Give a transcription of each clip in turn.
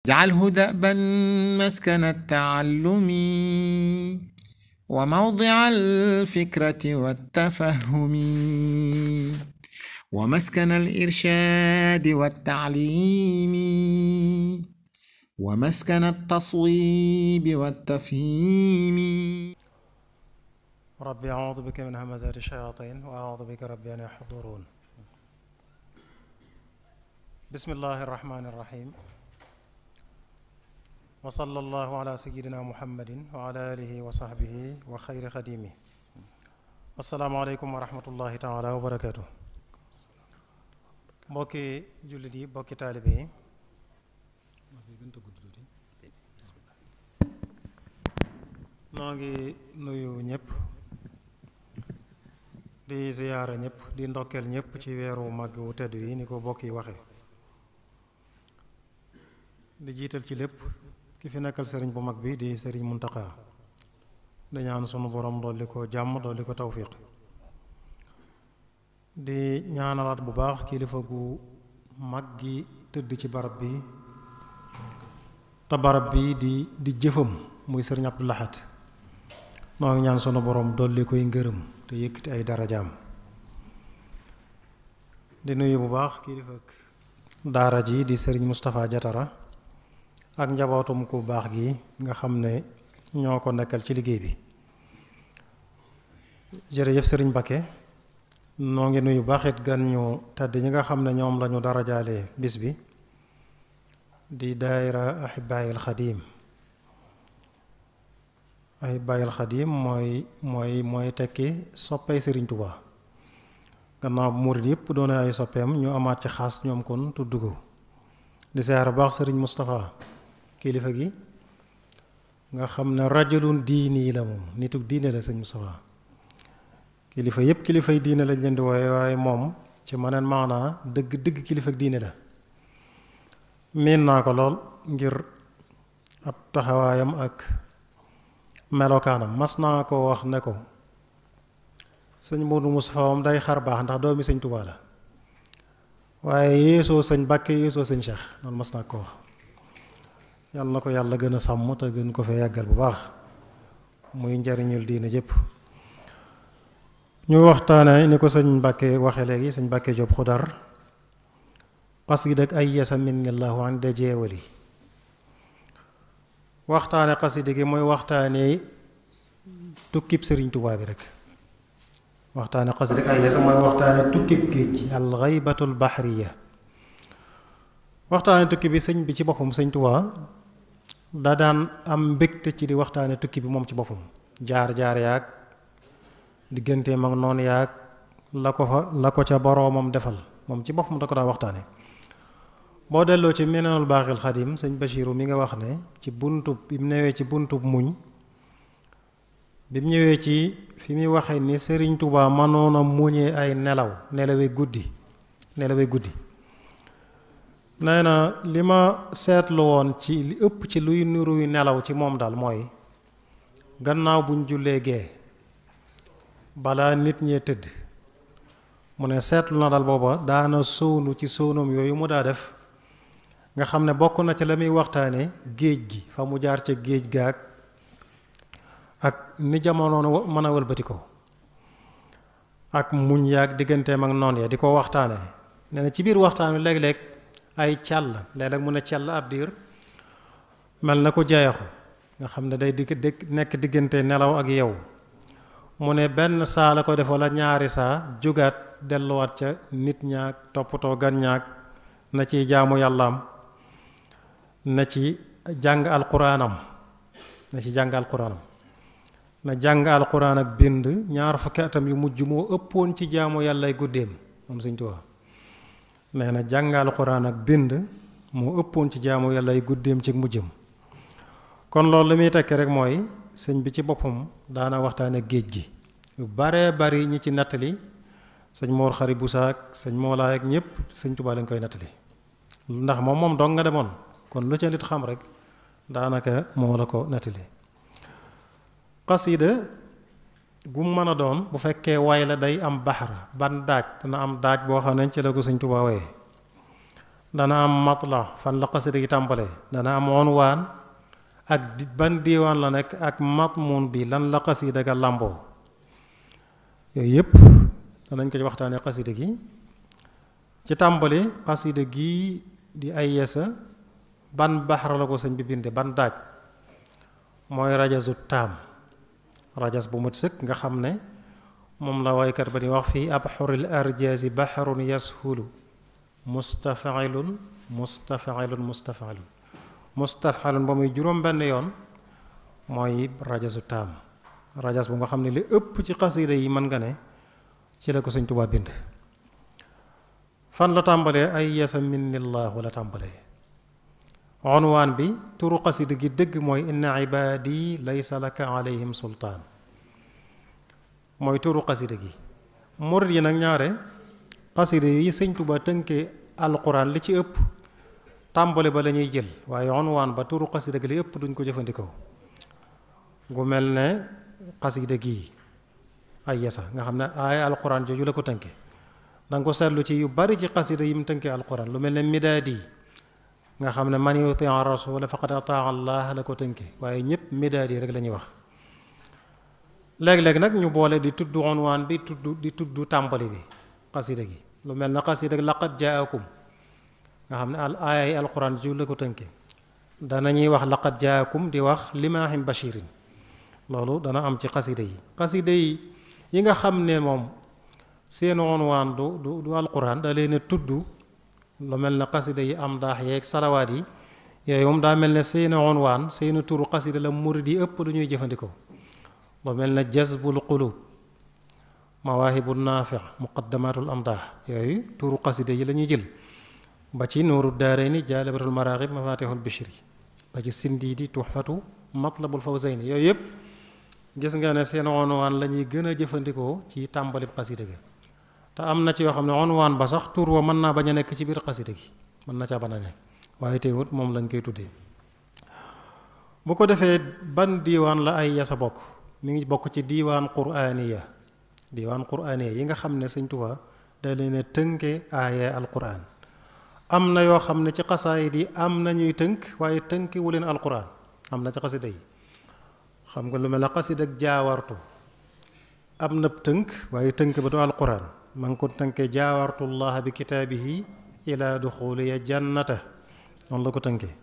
اجعله دأبا مسكن التعلم وموضع الفكرة والتفهم ومسكن الإرشاد والتعليم ومسكن التصويب والتفهيم. ربي أعوذ بك من همزات الشياطين وأعوذ بك ربي أن يحضرون. بسم الله الرحمن الرحيم وصلى الله على سيدنا محمد وعلى آله وصحبه وخير خديمه. السلام عليكم ورحمة الله تعالى وبركاته. mbokki jullit yi mbokki taalibe yi noo ngi nuyu ñëpp di ziyaara ñëpp di ndokkeel ñëpp ci weeru màgg wu tedd yi ni ko bokk yi waxe di jiital ci lépp ki fi nekkal sëriñ bu mag bi di sëriñ Muntaxa di ñaan sunu borom dolli ko jàmm dolli ko tawfiq di ñaanalaat bu baax kilifa gu mag gi tëdd ci barab bi te barab bi di jëfam muy sëriñ Abdou Lahad noo ngi ñaan sunu borom dolli koy ngërëm te yëkkati ay darajaam di nuyu bu baax kilifa daara ji di sëriñ Moustapha Jatara ak njabootum ku baax gi nga xam ne ñoo ko nekkal ci liggéey bi. jërëjëf sëriñ Mbakke noo ngi nuyu baaxit gan ñu tedd ñi nga xam ne ñoom lañu darajaale bis bi di daayira Ahibaayil Xadiim. Ahibaayil Xadiim mooy tekki soppay sëriñ Tuubaa gannaaw bu murit yëpp doone ay soppeem ñu amaat ci xaas ñoom kon tudd ko di siyaare baax sëriñ Moustapha kilifa gi nga xam ne rajulun diini la moom nituk diine la sëñ Moustapha kilifa yëpp kilifay diine lañ leen di wooye waaye moom ci maneen maanaa dëgg kilifa diine la miin naa ko lool ngir ab taxawaayam ak melokaanam mas naa ko wax ne ko sëñ Modou Moustapha moom day xar baax ndax doomi sëñ Touba la waaye yéesoo sëñ Bakke yéesoo sëñ Cheikh loolu mas naa ko wax yàlla na ko yàlla gën a sàmm te gën ko fee yàggal bu baax muy njariñul diine jëpp ñu waxtaane ni ko sëñ Bakke waxe léegi sëñ Bakke Jóob Xudar xasida ak ay yasa minillahu an de jeewali waxtaane xasida gi mooy waxtaane tukkib sëriñ Tuubaa bi rek waxtaane xasida ak ay yasa mooy waxtaane tukkib géej al xaybatul bahriya waxtaane tukki bi sëñ bi ci boppam sëñ Tuubaa da daan am mbégte ci di waxtaane tukki bi moom ci boppam jaar yaag digganteem ak noonu yaag la ko ca boroomam defal moom ci boppam da ko daa waxtaane boo delloo ci Minanul Baaxil Xadim sëñ Bachiru mi nga wax ne ci buntub bi mu newee ci buntub muñ bi mu ñëwee ci fi muy waxee ni sëriñ Tuubaa mënoon a muñee ay nelawee guddi nee na li ma seetlu woon ci li ëpp ci luy niruy nelaw ci moom daal mooy gannaaw buñ jullee gee balaa nit ñee tëdd mu ne seetlu na daal booba daana sóonu ci sóonum yooyu mu daa def nga xam ne bokk na ca la muy waxtaane géej gi fa mu jaar ca géej gaag ak ni jamono mën a wëlbati ko ak muñ yaag digganteem ak noon ya di ko waxtaane nee na ci biir waxtaan wi léeg-léeg ay càll léeg-léeg mu ne càll ab diir mel na ko jeexu nga xam ne day nekk diggante nelaw ak yow mu ne benn saa la ko def wala ñaari saa jógaat delluwaat ca nit ñaag toppatoo gan ñaag na ciy jaamu yàllaam na ci jàng alquraanam na jàng alquraan ak bind ñaar fukki atam yu mujj moo ëppoon ci jaamu yàllay guddeem moom Sëñ Tuubaa nee na jàng alquraan ak bind moo ëppoon ci jaamu yàllay guddeem ci mujjam kon loolu li muy tekki rek mooy sëñ bi ci boppam daana waxtaane géej gi yu baree bari ñi ci nattali sëñ Mor Xari Busaak sëñ Moolaay ak ñëpp Sëñ Tuubaa lañ koy nattali ndax moom dong nga demoon kon lu ca nit xam rek daanaka moo la ko nattali xasida gu mën a doon bu fekkee way la day am baxar ban daaj dana am daaj boo xam ne ci la ko Sëñ Tuubaa waye dana am matla fan la xasida gi tàmbalee, dana am unwaan ak ban diiwaan la nekk ak matmuun bi lan la xasida ga làmboo. yooyu yëpp danañ ko ci waxtaanee xasida gi. ci tàmbali xasida gi di ay yesa ban baxar la ko sëñ bi binde, ban daaj, mooy rajasu taam, rajas bu mat sëkk nga xam ne moom la waykat ba di wax fii abxuril arjaasi baxarun yashulu mustafailun mustafailun mustafailun mustafailun ba muy juróom benn yoon mooy rajasu taam, rajas bu nga xam ne li ëpp ci xasida yi mën nga ne ci la ko sëñ Tuubaa bind. fan la tàmbalee ay yasa minnillahu la tàmbalee. unwaan bi turu xasida gi dëgg mooy inna ibaadi laysa laka alayhim sultaan, mooy turu xasida gi. murid yi nag ñaare xasida yi sëñ Tuubaa tënkee alquran li ci ëpp tàmbali ba la ñuy jël, waaye unwaan ba turu xasida gi li ëpp duñ ko jëfandikoo. gu mel ne xasida gi ay yasa nga xam ne ay alquran jooju la ko tënke, danga ko seetlu ci yu bari ci xasida yi mu tënkee alquran. lu mel ne midaadi nga xam ne man yuti rasula faqad ataa allah la ko tënke, waaye ñëpp midaadi rek la ñuy wax. léeg-léeg nag ñu boole di tudd unwaan bi di tudd tàmbali bi xasida gi. lu mel ne xasida laqad jaakum nga xam ne aayay alquran ju la ko tënke, danañuy wax laqad jaakum di wax limaahin bashirin, loolu dana am ci xasida yi. xasida yi nga xam ne moom seen unwaan du alquran, da leen a tudd, lu mel ne xasida yi am daax yeeg salawaat yi, yooyu moom daa mel ne seen unwaan seen turu xasida la murid yi ëpp lu ñuy jëfandikoo. lu mel ne jazbul qulub, mawaahibu naafi, muqaddamatul amdaax, yooyu turu xasida yi la ñuy jël. ba ci nuuru daarayni, jaalibatul maraaxib, mafatihul bishri, ba ci sindiidi, tuxfatu, matlabul fawzayni, yooyu yëpp gis nga ne seen unwaan la ñuy gën a jëfandikoo ci tàmbalib xasida gi. te am na ci yoo xam ne unwaan ba sax tur wa mën naa bañ a nekk ci biir xasida gi, mën na caa bañ a nekk, waaye teewut moom lañ koy tuddee. bu ko defee ban diiwaan la ay yasa bokk, mi ngi bokk ci diiwaan quraaniya. diiwaan quraaniya yi nga xam ne sëñ Tuubaa da leen a tënke aaya alquran. am na yoo xam ne ci xasaayid yi am na ñuy tënk, waaye tënke wu leen alquran, am na ci xasida yi. xam nga lu mel ne xasida ak jaawartu am na tënk, waaye tënk ba du alquran. ma ngi ko tënkee jaawartullah bi kitaabihi ila duxuliya jannata, noonu la ko tënkee.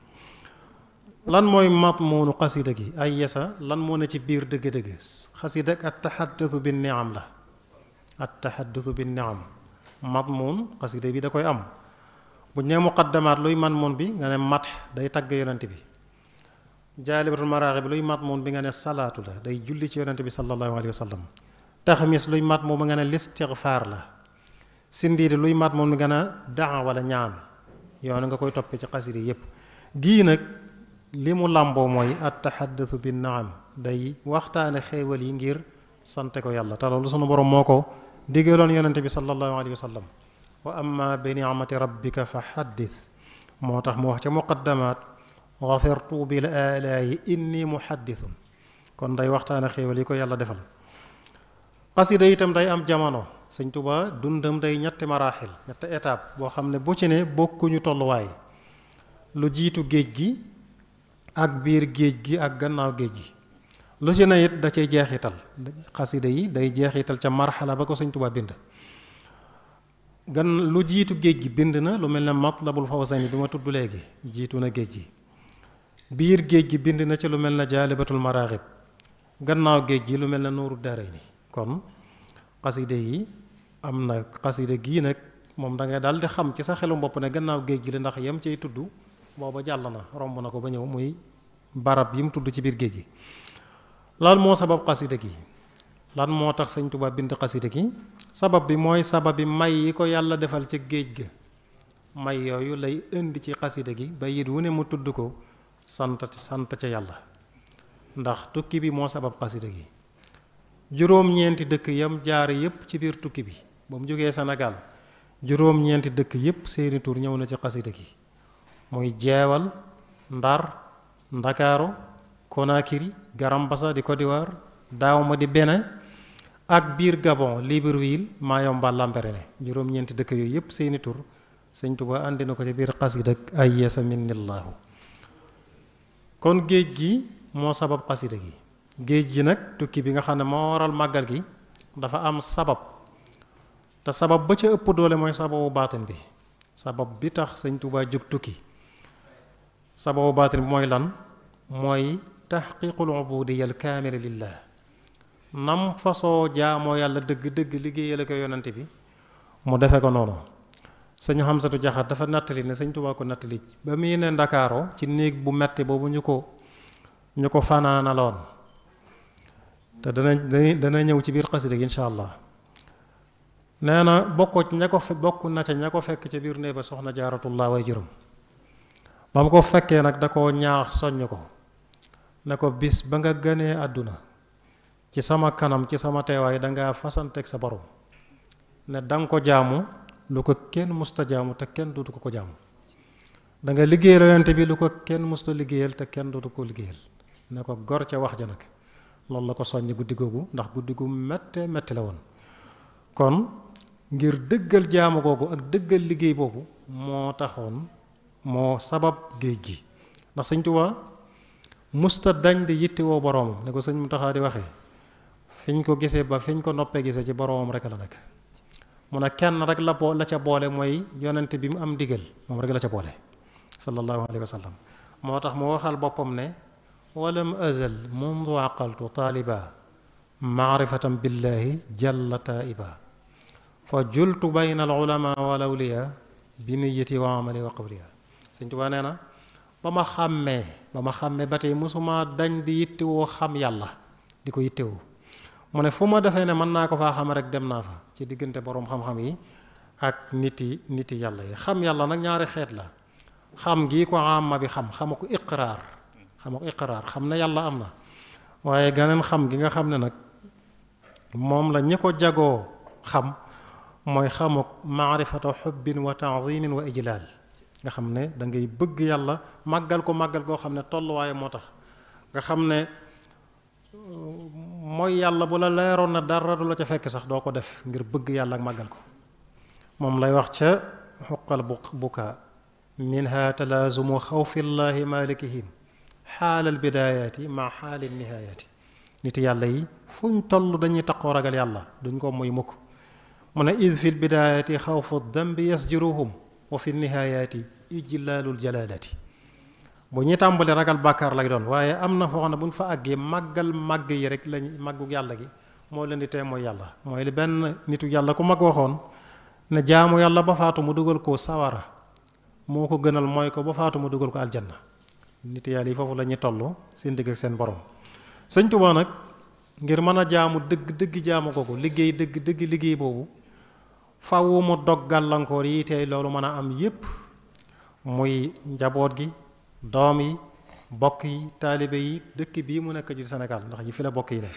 lan mooy matmuunu xasida gi ay yesa, lan moo ne ci biir dëgg-dëgg. xasida ak at taxaddusu bi niam la, at taxaddusu bi niam. matmuun xasida bi da koy am. bu ñu nee muqaddamaat luy matmuun bi nga ne mat day tagg yonent bi. jaalibatul maraaxib bi luy matmuun bi nga ne salaatu la, day julli ci yonent bi sallallahu alayhi wa sallam. taxmis luy matmuun bi nga ne listigfaar la. sindiidi luy matmuun bi nga ne daa wala ñaan. yoonu nga koy toppee ci xasida yépp. gii nag li mu làmboo mooy at taxaddusu bi naam, day waxtaane xéewal yi ngir sante ko yàlla. te loolu sunu borom moo ko digaloon yonent bi sallallahu alayhi wa sallam. wa amma bi ni'mati rabbika fa xaddis, moo tax mu wax ca muqaddamaat xafirtu bil alaayi inni muhaddisun. kon day waxtaane xéewal yi ko yàlla defal. xasida itam day am jamono. sëñ Tuubaa dundam day ñetti maraaxil, ñetti étape boo xam ne bu ci ne bokkuñu tolluwaay. lu jiitu géej gi ak biir géej gi ak gannaaw géej gi, lu ci ne it da cay jeexital. xasida yi day jeexital ca marxala ba ko sëñ Tuubaa bind. lu jiitu géej gi bind na lu mel ne matlabul fawzayni bi ma tudd léegi, jiitu na géej gi. biir géej gi bind na ci lu mel ne jaalibatul maraaxib. gannaaw géej gi lu mel ne nuuru daarayni. kon xasida yi am na xasida gii nag moom da ngay daal di xam ci sa xelu bopp ne gannaaw géej gi la, ndax yam cay tudd booba jàll na, romb na ko ba ñëw, muy barab yi mu tudd ci biir géej gi. lan moo sabab xasida gi, lan moo tax sëñ Tuubaa bind xasida gi? sabab bi mooy sabab bi may yi ko yàlla defal ca géej ga. may yooyu lay indi ci xasida gi, ba yit wu ne mu tudd ko sant ca yàlla, ndax tukki bi moo sabab xasida gi. juróom-ñeenti dëkk yam jaar yépp ci biir tukki bi ba mu jógee Sénégal, juróom-ñeenti dëkk yépp seeni tur ñëw na ci xasida gi. muy jeewal, ndar, ndakaaru, Conakry, Garambassa di Côte d'Ivoire, Dahomey di Bénin, ak biir Gabon, Libreville, Mayomba, Lambaréné. juróom-ñeenti dëkk yooyu yépp seeni tur sëñ Tuubaa andi na ko ci biir xasida ak ay yasa minnillaahu. kon géej gi moo sabab xasida gi. géej gi nag tukki bi nga xam ne moo waral màggal gi dafa am sabab, te sabab ba ca ëpp doole mooy sababu baatin bi. sabab bi tax sëñ Tuubaa jóg tukki, sababu baatin bi mooy lan? mooy taxqiqul ubudiyya al kaamila lillah. nam fasoo jaamoo yàlla dëgg-dëgg liggéeyal ko yonante bi mu defe ko noonu. sëñ Xamsatu Jaxate dafa nattali ne sëñ Tuubaa ko nattali ba muy ne Ndakaaro ci néeg bu metti boobu ñu ko fanaanaloon, te dana ñëw ci biir xasida gi insha allah. nee na bokk na ca ña ko fekk ca biir néeg ba soxna Jaaratullah way juróom. ba mu ko fekkee nag da koo ñaax soññ ko ne ko bis ba nga gënee àdduna ci sama kanam ci sama teewaay dangaa fasanteeg sa borom ne danga ko jaamu lu ko kenn musta jaamu te kenn dootu ko jaamu, da nga liggéeyal yonent bi lu ko kenn musta liggéeyal te kenn dootu ko liggéeyal. ne ko gor ca wax ja nag. loolu la ko soññ guddi googu, ndax guddi gu metti la woon. kon ngir dëggal jaamu googu ak dëggal liggéey boobu moo taxoon moo sabab géej gi. ndax sëñ Tuubaa musta dañ di yittewoo boroomam, ne ko sëñ Muntaxaa di waxee, fiñ ko gisee ba fiñ ko noppee gisee ci boroomam rek la nekk. mu ne kenn rek la ca boole mooy yonent bi mu am digal, moom rek la ca boole sallallahu alayhi wa sallam. moo tax mu waxal boppam ne walam azal mundu aqaltu taaliba maarifatan billahi jalla taiba fa jultu bayna al ulama wal awliya bi niyyati wa amali wa qawliya. Sëñ Tuubaa nee na ba ma xàmmee ba tey musuma dañ di yittewoo xam yàlla, di ko yittewoo. mu ne fu ma defee ne mën naa ko faa xam rek dem naa fa, ci diggante boroom xam-xam yi ak niti yàlla yi. xam yàlla nag ñaari xeet la. xam gi ko amma bi xama ko iqraar xam ne yàlla am na. waaye ganeen xam gi nga xam ne nag moom la ñi ko jagoo xam mooy xamuk maarifatu xubbin wa taazimin wa ijlaal. nga xam ne da ngay bëgg yàlla màggal goo xam ne tolluwaaye moo tax nga xam ne mooy yàlla bu la leeroon na dara du la ca fekk sax doo ko def ngir bëgg yàlla ak màggal ko. moom lay wax ca xuqal buka minha talaazumu xawfillaahi malikihim xaalal bidaayaati ma xaalil nihaayaati. nit yàlla yi fuñ toll dañuy taqoo ragal yàlla, duñ ko muy mukk. mu ne id fi lbidaayaati xawfu dambi yasjuruhum wa fi nihaayaati ijlaalul jalaalati. bu ñuy tàmbali ragal bàkkaar lay doon, waaye am na foo xam ne bu ñu fa àggee màgg yi rek lañ màggu yàlla gi moo leen di tee mooy yàlla. mooy li benn nitu yàlla ku mag waxoon ne jaamu yàlla ba faatu mu dugal ko sawara moo ko gënal mooy ko ba faatu mu dugal ko aljanna. nit yàlla yi foofu la ñuy toll seen digg ak seen borom. Sëñ Tuubaa nag ngir mën a jaamu dëgg jaamu googu liggéey dëgg liggéey boobu fawu mu dog gàllankoor yi tey loolu mën a am yépp, muy njaboot gi, doom yi, bokk yi, taalibe yi, dëkk bii mu nekk ci Sénégal ndax yi fi la bokk yi ne.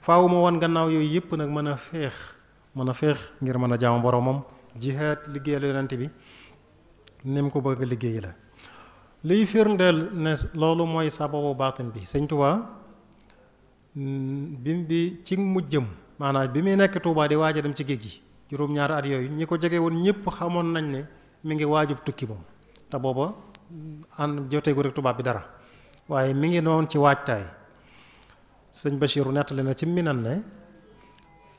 faawu mu wan gannaaw yooyu yépp nag mën a féex ngir mën a jaamu boromam, jihaad liggéeyal yonent bi ni mu ko bëgg liggéey la. liy firndeel ne loolu mooy sababu baatin bi. Sëñ Tuubaa bi ci mujjëm maanaam bi muy nekk Tuubaa di waaj a dem ci géej gi juróom-ñaari at yooyu ñi ko jege woon ñëpp xamoon nañ ne mi ngi waajub tukki moom, te booba ànd joteegu rek tubaab bi dara, waaye mi ngi noonu ci waajtaay. sëñ Bachiru nettali na ci Minan ne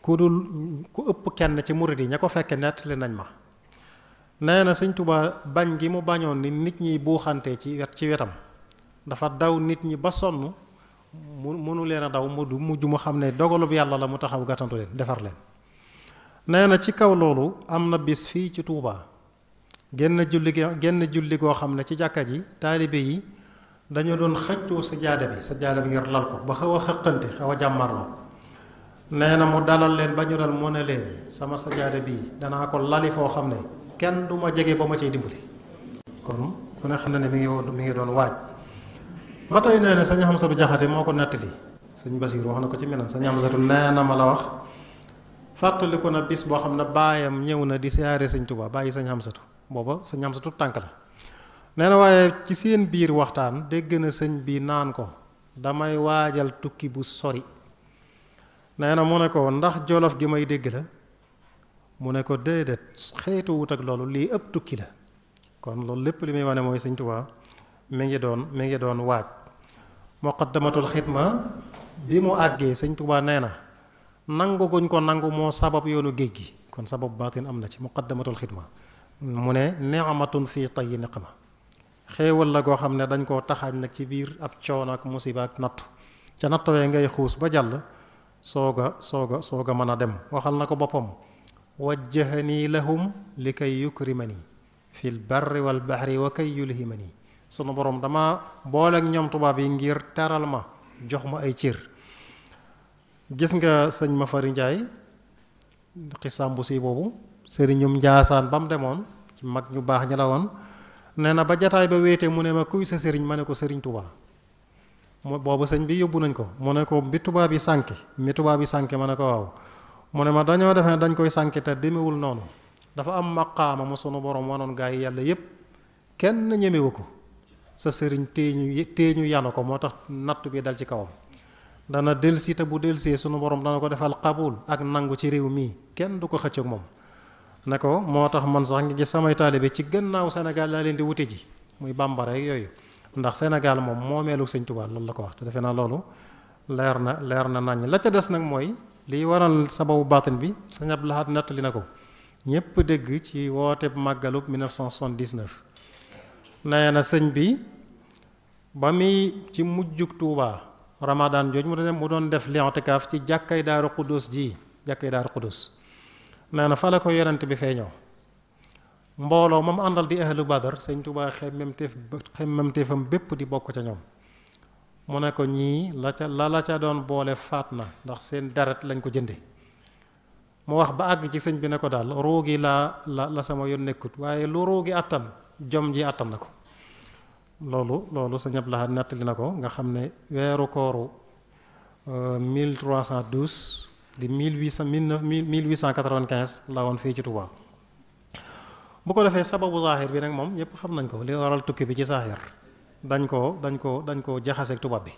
ku ëpp kenn ci murid yi ña ko fekke nettali nañ ma. nee na Sëñ Tuubaa bañ gi mu bañoon ni nit ñi buuxante ci wetam dafa daw nit ñi ba sonn mënu leen a daw mujj mu xam ne dogalub yàlla la mu taxaw gàttantu leen defar leen. nee na ci kaw loolu am na bis fii ci Tuubaa genn julli goo xam ne ci jàkka ji taalibe yi dañoo doon xëccoo sa jaada bi ngir lal ko ba xaw a xëqante xaw a jàmmarloo. nee na mu dalal leen ba ñu dal mu ne leen sama sa jaada bii danaa ko lali foo xam ne kenn du ma jege ba ma cay dimbali. kon ku ne xam na ne mi ngi doon waaj. ba tey nee na sëñ Xamsatu Jaxate moo ko nettali, sëñ Basiir wax na ko ci Minan. sëñ Xamsatu nee na ma la wax fàttaliku na bis boo xam ne baayam ñëw na di siyaare sëñ Tuubaa, bàyyi sëñ Xamsatu, booba sëñ Xamsatu tànk la. nee na waaye ci seen biir waxtaan dégg na sëñ bi naan ko damay waajal tukki bu sori. nee na mu ne ko ndax jolof gi may dégg la, mu ne ko déedéet xeetu wut ak loolu lii ëpp tukki la. kon loolu lépp li muy wane mooy Sëñ Tuubaa mi ngi doon waaj. muqaddamatul xidma bi mu àggee Sëñ Tuubaa nee na nangu guñ ko nangu moo sabab yoonu géej gi, kon sabab baatin am na ci muqaddamatul xidma. mu ne ni'matun fii tayyi niqma, xéewal la goo xam ne dañ koo taxaaj nag ci biir ab coono ak musiba ak nattu, ca nattowee ngay xuus ba jàll sooga mën a dem. waxal na ko boppam, wajjahanii lahum li kay yukrimani fil barri wal bahri wa kay yulhimani. sunu borom dama booleeg ñoom tubaab yi ngir teral ma, jox ma ay cër. gis nga sëñ Mafari Njaay xisaam bu si boobu sëriñum Njaasaan ba mu demoon ci mag ñu baax ñi la woon, nee na ba jataay ba wéete mu ne ma kuy sa sëriñ, ma ne ko sëriñ Tuubaa. boobu sëñ bi yóbbu nañ ko, mu ne ko mi tubaab yi sànke ma ne ko waaw. mu ne ma dañoo defe ne dañ koy sànke te demewul noonu, dafa am maqaama mu sunu borom wanoon gaa yi yàlla yépp kenn ñemewu ko, sa sëriñ téeñu yanu ko, moo tax natt bi dal ci kawam. dana delsi te bu delsee sunu borom dana ko defal qabul ak nangu ci réew mii, kenn du ko xëccoog moom. ne ko moo tax man sax ngi gis samay taalibe ci gannaaw Sénégal laa leen di wute ji, muy bambara ak yooyu, ndax Sénégal moom moomeelu Sëñ Tuubaa, loolu la ko wax. te defe naa loolu leer na naññ. la ca des nag mooy liy waral sababu baatin bi, Sëñ Abdou Lahad nettali na ko ñépp dégg ci woote màggalub 1979. nee na sëñ bi ba muy ci mujjug Tuubaa Ramadan jooj mu doon def li'tikaaf ci jàkkay Daaru Xuddus nee na fa la ko yonent bi feeñoo. mbooloo moom àndal di ahlu Badar Sëñ Tuubaa xemmemteefam bépp di bokk ca ñoom. mu ne ko ñii la ca doon boole faat na, ndax seen deret lañ ko jënde. mu wax ba àgg ci sëñ bi ne ko daal roogi la sama yoon nekkut, waaye lu roogi attan jom ji attan na ko. loolu Sëñ Abdou Lahad nettali na ko, nga xam ne weeru kooru 1312 di 1895 la woon fii ci Touba. bu ko defee sababu zahir bi nag moom ñëpp xam nañ ko, li waral tukki bi ci zahir dañ ko jaxaseeg tubaab bi.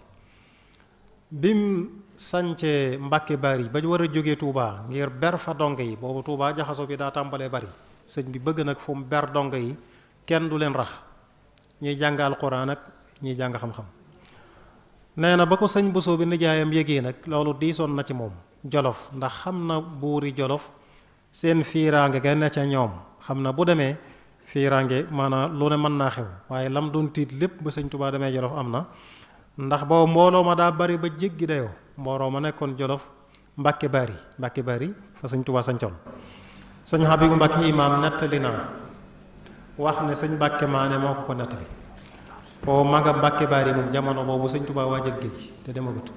bim sancee Mbàkke Bari ba war a jógee Touba ngir ber fa donge yi, boobu Touba jaxaso bi daa tàmbalee bari, sëñ bi bëgg nag fu mu ber donge yi kenn du leen rax, ñuy jàng alxuraan ak ñuy jàng xam-xam. nee na ba ko sëñ Bousso bi nijaayam yégee nag loolu diisoon na ci moom Jolof, ndax xam na buuri Jolof seen fiiraange ga ne ca ñoom, xam na bu demee fiiraange maanaam lu ne mën naa xew, waaye lam doon tiit lépp ba sëñ Tuubaa demee Jolof am na. ndax boobu mbooloo ma daa bari ba jéggi dayoo, mbooloo ma nekkoon Jolof Mbàkke Bari fa sëñ Tuubaa sañcoon. sëñ Habibu Mbàkke imaam nettali naa wax ne sëñ Mbàkke Maane moo ko nettali. boobu ma nga Mbàkke Bari moom jamono boobu sëñ Tuubaa waajal géej te demagut.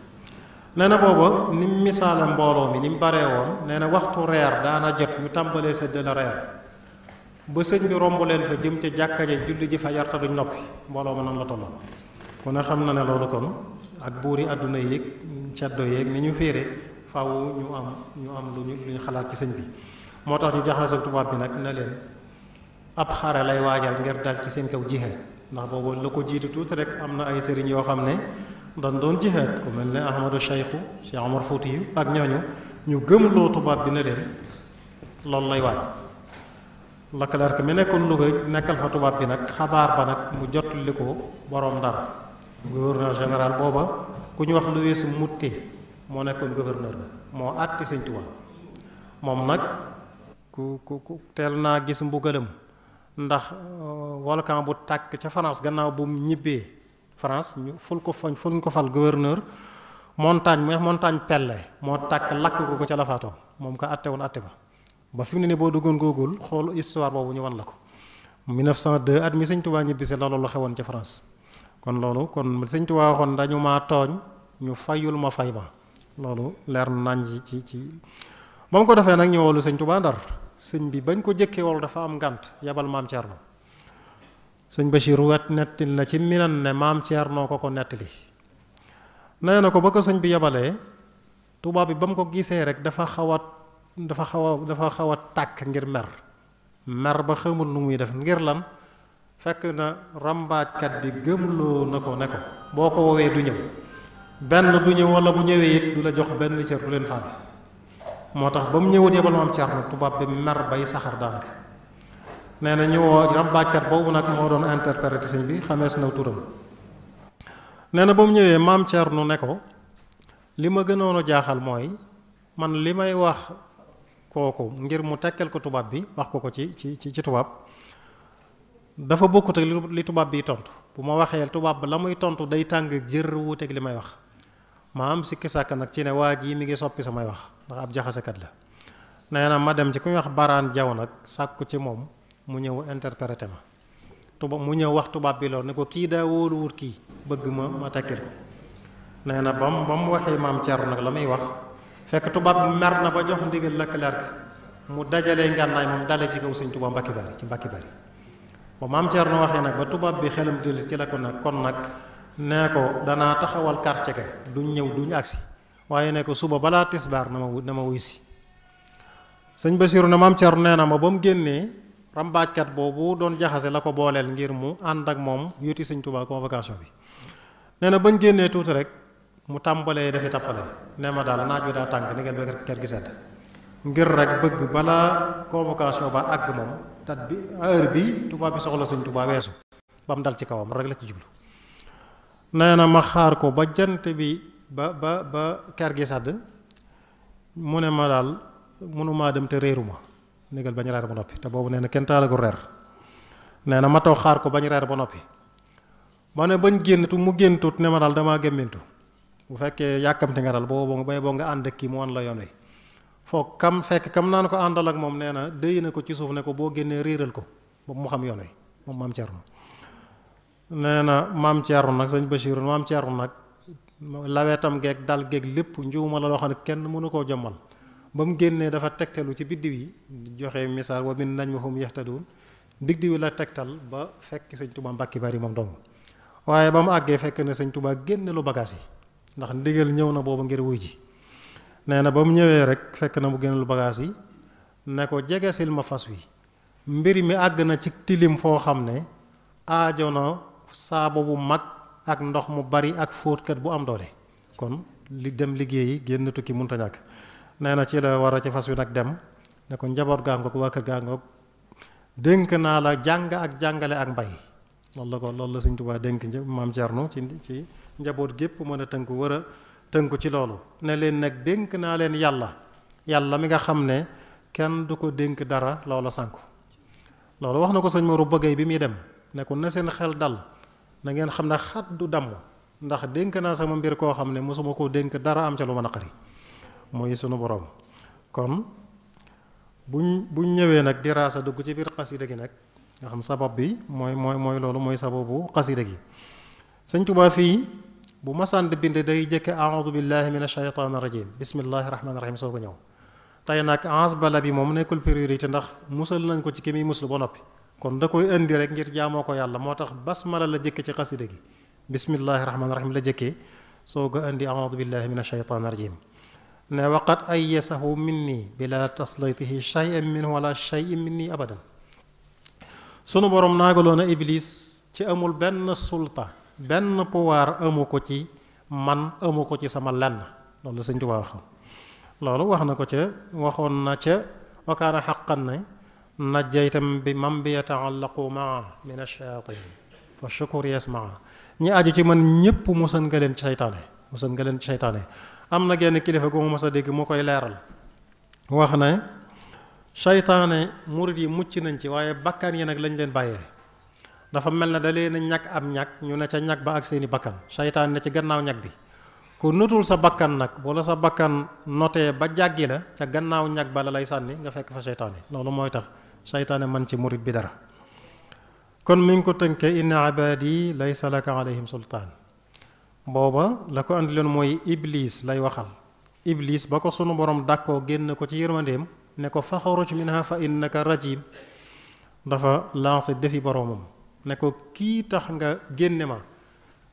nee na booba ni mu misaale mbooloo mi ni mu baree woon, nee na waxtu reer daana jot ñu tàmbalee séddale reer ba sëñ bi romb leen fa jëm ca jàkka ja julli ji fajar te duñ noppi, mbooloo ma nan la tolloo. kon a xam na ne loolu kon ak buuri àdduna yéeg ceddo yéeg ni ñu féere faaw ñu am lu ñu xalaat ci sëñ bi. moo tax ñu jaxasoo tubaab bi nag ne leen ab xare lay waajal ngir dal ci seen kaw jihaad, ndax boobu la ko jiitu tuuti rek am na ay sëriñ yoo xam ne dañ doon jihaad, ku mel ne Ahmadu Cheikh Omar Fouti ak ñooñu ñu gëmloo tubaab bi ne leen loolu lay waaj. Leclerc mi nekkoon Louga nekkal fa tubaab bi nag xabaar ba nag mu jotali ko boroom Ndar, gouverneur général booba ku ñu wax Louis Moutet moo nekkoon gouverneur ba, moo àtti sëñ Tuubaa. moom nag ku teel naa gis mbugalam, ndax volcan bu tàkk ca France gannaaw bu mu ñibbee France ñu ful ko fal gouverneur, montagne Pelle moo tàkk lakk ko ca la faatoo, moom ko àtte woon àtte ba fi mu ne nii boo duggoon Google xool histoire boobu ñu wan la ko. 1902 at mi sëñ Tuubaa ñibbisi loolu la xewoon ca France. kon sëñ Tuubaa waxoon dañu maa tooñ ñu fayul ma fay ma, loolu leer nañ ci ba mu ko defee nag ñu woolu sëñ Tuubaa Ndar. sëñ bi bañ ko jëkkee wol dafa am ngànt, yabal maam Thierno. sëñ Bachir wet nettali na ci minan ne maam Thierno ko nettali. nee na ko ba ko sëñ bi yabalee tubaab bi ba mu ko gisee rek dafa xaw a tàkk ngir mer ba xamul nu muy def ngir lan, fekk na rambaajkat bi gëmloo na ko ne ko boo ko woowee du ñëw, benn du ñëw wala bu ñëwee it du la jox benn cër, du leen faale. moo tax ba mu ñëwut yebal maam Cerno tubaab bi mer bay saxar daanaka nee na ñu woo rambaajkat boobu nag moo doon interprété sëñ bi xamees na turam nee na ba mu ñëwee maam Cerno ne ko li ma gënoon a jaaxal mooy man li may wax kooku ngir mu tekkal ko tubaab bi wax ko ci tubaab dafa bokkut ak li tubaab bi tontu bu ma waxee tubaab ba la muy tontu day tàng jër wuuteeg li may wax ma am sikki sàkk nag ci ne waa ji mi ngi soppi samay wax ndax ab jaxasekat la nee na ma dem ci ku ñuy wax baraan jaw nag sàkku ci moom mu ñëw interprété ma mu ñëw wax tubaab bi loolu ne ko kii daa wóoluwut kii bëgg ma tekkil ko nee na ba mu waxee maam Cerno nag la muy wax fekk tubaab bi mer na ba jox ndigal Leclerc mu dajalee ngànnaay moom dale ci kaw sëñ Tuubaa Mbàkke Bari ci Mbàkke Bari ba maam Cerno waxee nag ba tubaab bi xelam dellusi ci la ko nag kon nag nee ko danaa taxawal quartier ga duñ ñëw duñ agsi waaye ne ko suba balaa tisbaar na ma wuy si sëñ Basiiru ne maam Cerno nee na ma ba mu génnee rambaajkat boobu doon jaxase la ko booleel ngir mu ànd ak moom yuti sëñ Tuubaa convocation bi nee na bañ génnee tuuti rek mu tàmbalee dafi tappale nee ma daal naaj wi daa tàng ni ngeen ba kër gi sedd ngir rek bëgg balaa convocation ba àgg moom dat bi heure bi tubaab bi soxla sëñ Tuubaa weesu ba mu dal ci kawam rek la ci jublu nee na ma xaar ko ba jant bi ba kër gi sedd mu ne ma daal mënumaa dem te réeruma négal bañ reer ba noppi te boobu nee na kenn taalagul reer nee na ma toog xaar ko bañ reer ba noppi ma ne bañ génntu mu géntut ne ma daal damaa gémmintu bu fekkee yàkkamti nga daal boo nga ànd ak kii mu wan la yoon wi foog fekk kam naan ko àndal ak moom nee na déy na ko ci suuf ne ko boo génnee réeral ko ba mu xam yoon wi moom maam Cerno nee na maam Cerno nag sëñ Basiiru maam Cerno nag lawetam geeg dal geeg lépp njuuma la loo xam ne kenn mënu koo jommal ba mu génnee dafa tegtalu ci biddiw yi joxe misaal wa min najmihum yahtadun biddiw yi la tegtal ba fekk sëñ Tuubaa Mbàkke Bari moom dong waaye ba mu àggee fekk na sëñ Tuubaa génne lu bagaas yi ndax ndigal ñëw na boobu ngir wuy ji nee na ba mu ñëwee rek fekk na mu génne lu bagaas yi ne ko jegesil ma fas wi mbir mi àgg na ci tilim foo xam ne aajo na saabo bu mag ak ndox mu bari ak fóotkat bu am doole kon li dem liggéeyi génn tukki munta ñàkk nee na ci la war a ci fas wi nag dem ne ko njaboot gaangoog waa kër gaangoog dénk naa la jàng ak jàngale ak mbay loolu la sëñ Tuubaa dénk maam Cerno ci njaboot gépp mën a tënku war a tënku ci loolu ne leen nag dénk naa leen yàlla mi nga xam ne kenn du ko dénk dara loola sànku loolu wax na ko sëñ Maodo bëggee bi muy dem ne ko na seen xel dal na ngeen xam ne xat du damm ndax dénk naa sama mbir koo xam ne mosuma koo dénk dara am ca lu ma naqari mooy sunu borom kon buñ ñëwee nag diraasa dugg ci biir xasida gi nag nga xam sabab bi mooy loolu mooy sababu xasida gi sëñ Tuubaa fii bu masaan di bind day jëkke a'uudu billahi min ashaytaani rajim bismillahi rahmaani rahim soo ko ñëw tey nag ans bala bi moom nekkul priorité ndax musal nañ ko ci ki muy muslu ba noppi kon da koy indi rek ngir jaamoo ko yàlla moo tax basmala la jëkke ci xasida gi bismillahi rahmaani rahim la jëkkee soo ko indi a'uudu billahi min ashaytaani rajim ne waqat ayyasahu minni bila taslaytihi shay'an minhu wala shay'in minni abadan sunu borom naagaloon a iblis ci amul benn sulta benn pouvoir amu ko ci man amu ko ci sama lenn loolu la sëñ Tuubaa waxoon loolu wax na ko ca waxoon na ca wa kaana haqqan ne najjaytam bi man bi yataallaqu maa min ash-shayaatiin fa shukru yasmaa ñi aju ci man ñépp musal nga leen ci seytaane am na genn kilifa gu ma mos a dégg mu koy leeral wax ne seytaane murit yi mucc nañ ci waaye bakkan yi nag lañ leen bàyyee dafa mel ne da leen a ñag am ñag ñu ne ca ñag ba ak seeni bakkan seytaane ne ci gannaaw ñag bi ku nutul sa bakkan nag wala sa bakkan notee ba jàggi la ca gannaaw ñag ba la lay sànni nga fekk fa seytaane loolu mooy tax seytaane man ci murit bi dara kon mi ngi ko tënkee inna ibadi laysa laka alayhim sultaan booba la ko andi leen mooy iblis lay waxal iblis ba ko sunu borom dàkkoo génn ko ci yërmandeem ne ko faxaruj minha fa innaka rajim dafa lancé défi boromam ne ko kii tax nga génne ma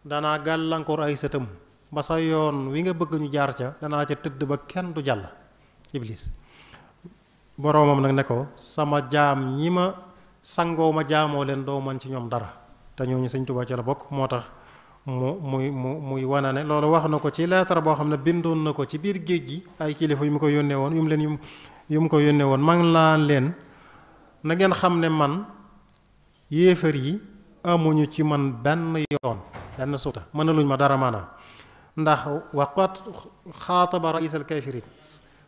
danaa gàllankoor ay sëtam ba sa yoon wi nga bëgg ñu jaar ca danaa ca tëdd ba kenn du jàll iblis boromam nag ne ko sama jaam ñi ma sangoo ma jaamoo leen doo man ci ñoom dara te ñooñu Sëñ Tuubaa ci la bokk moo tax muy wana ne loolu wax na ko ci lettre boo xam ne bindoon na ko ci biir géej gi ay kilifa yu mu ko yónnee woon yu mu ko yónnee woon maa ngi laan leen na ngeen xam ne man yéefar yi amuñu ci man benn yoon benn suuta mënaluñ ma dara maanaam ndax waqat xaataba rais al kafirin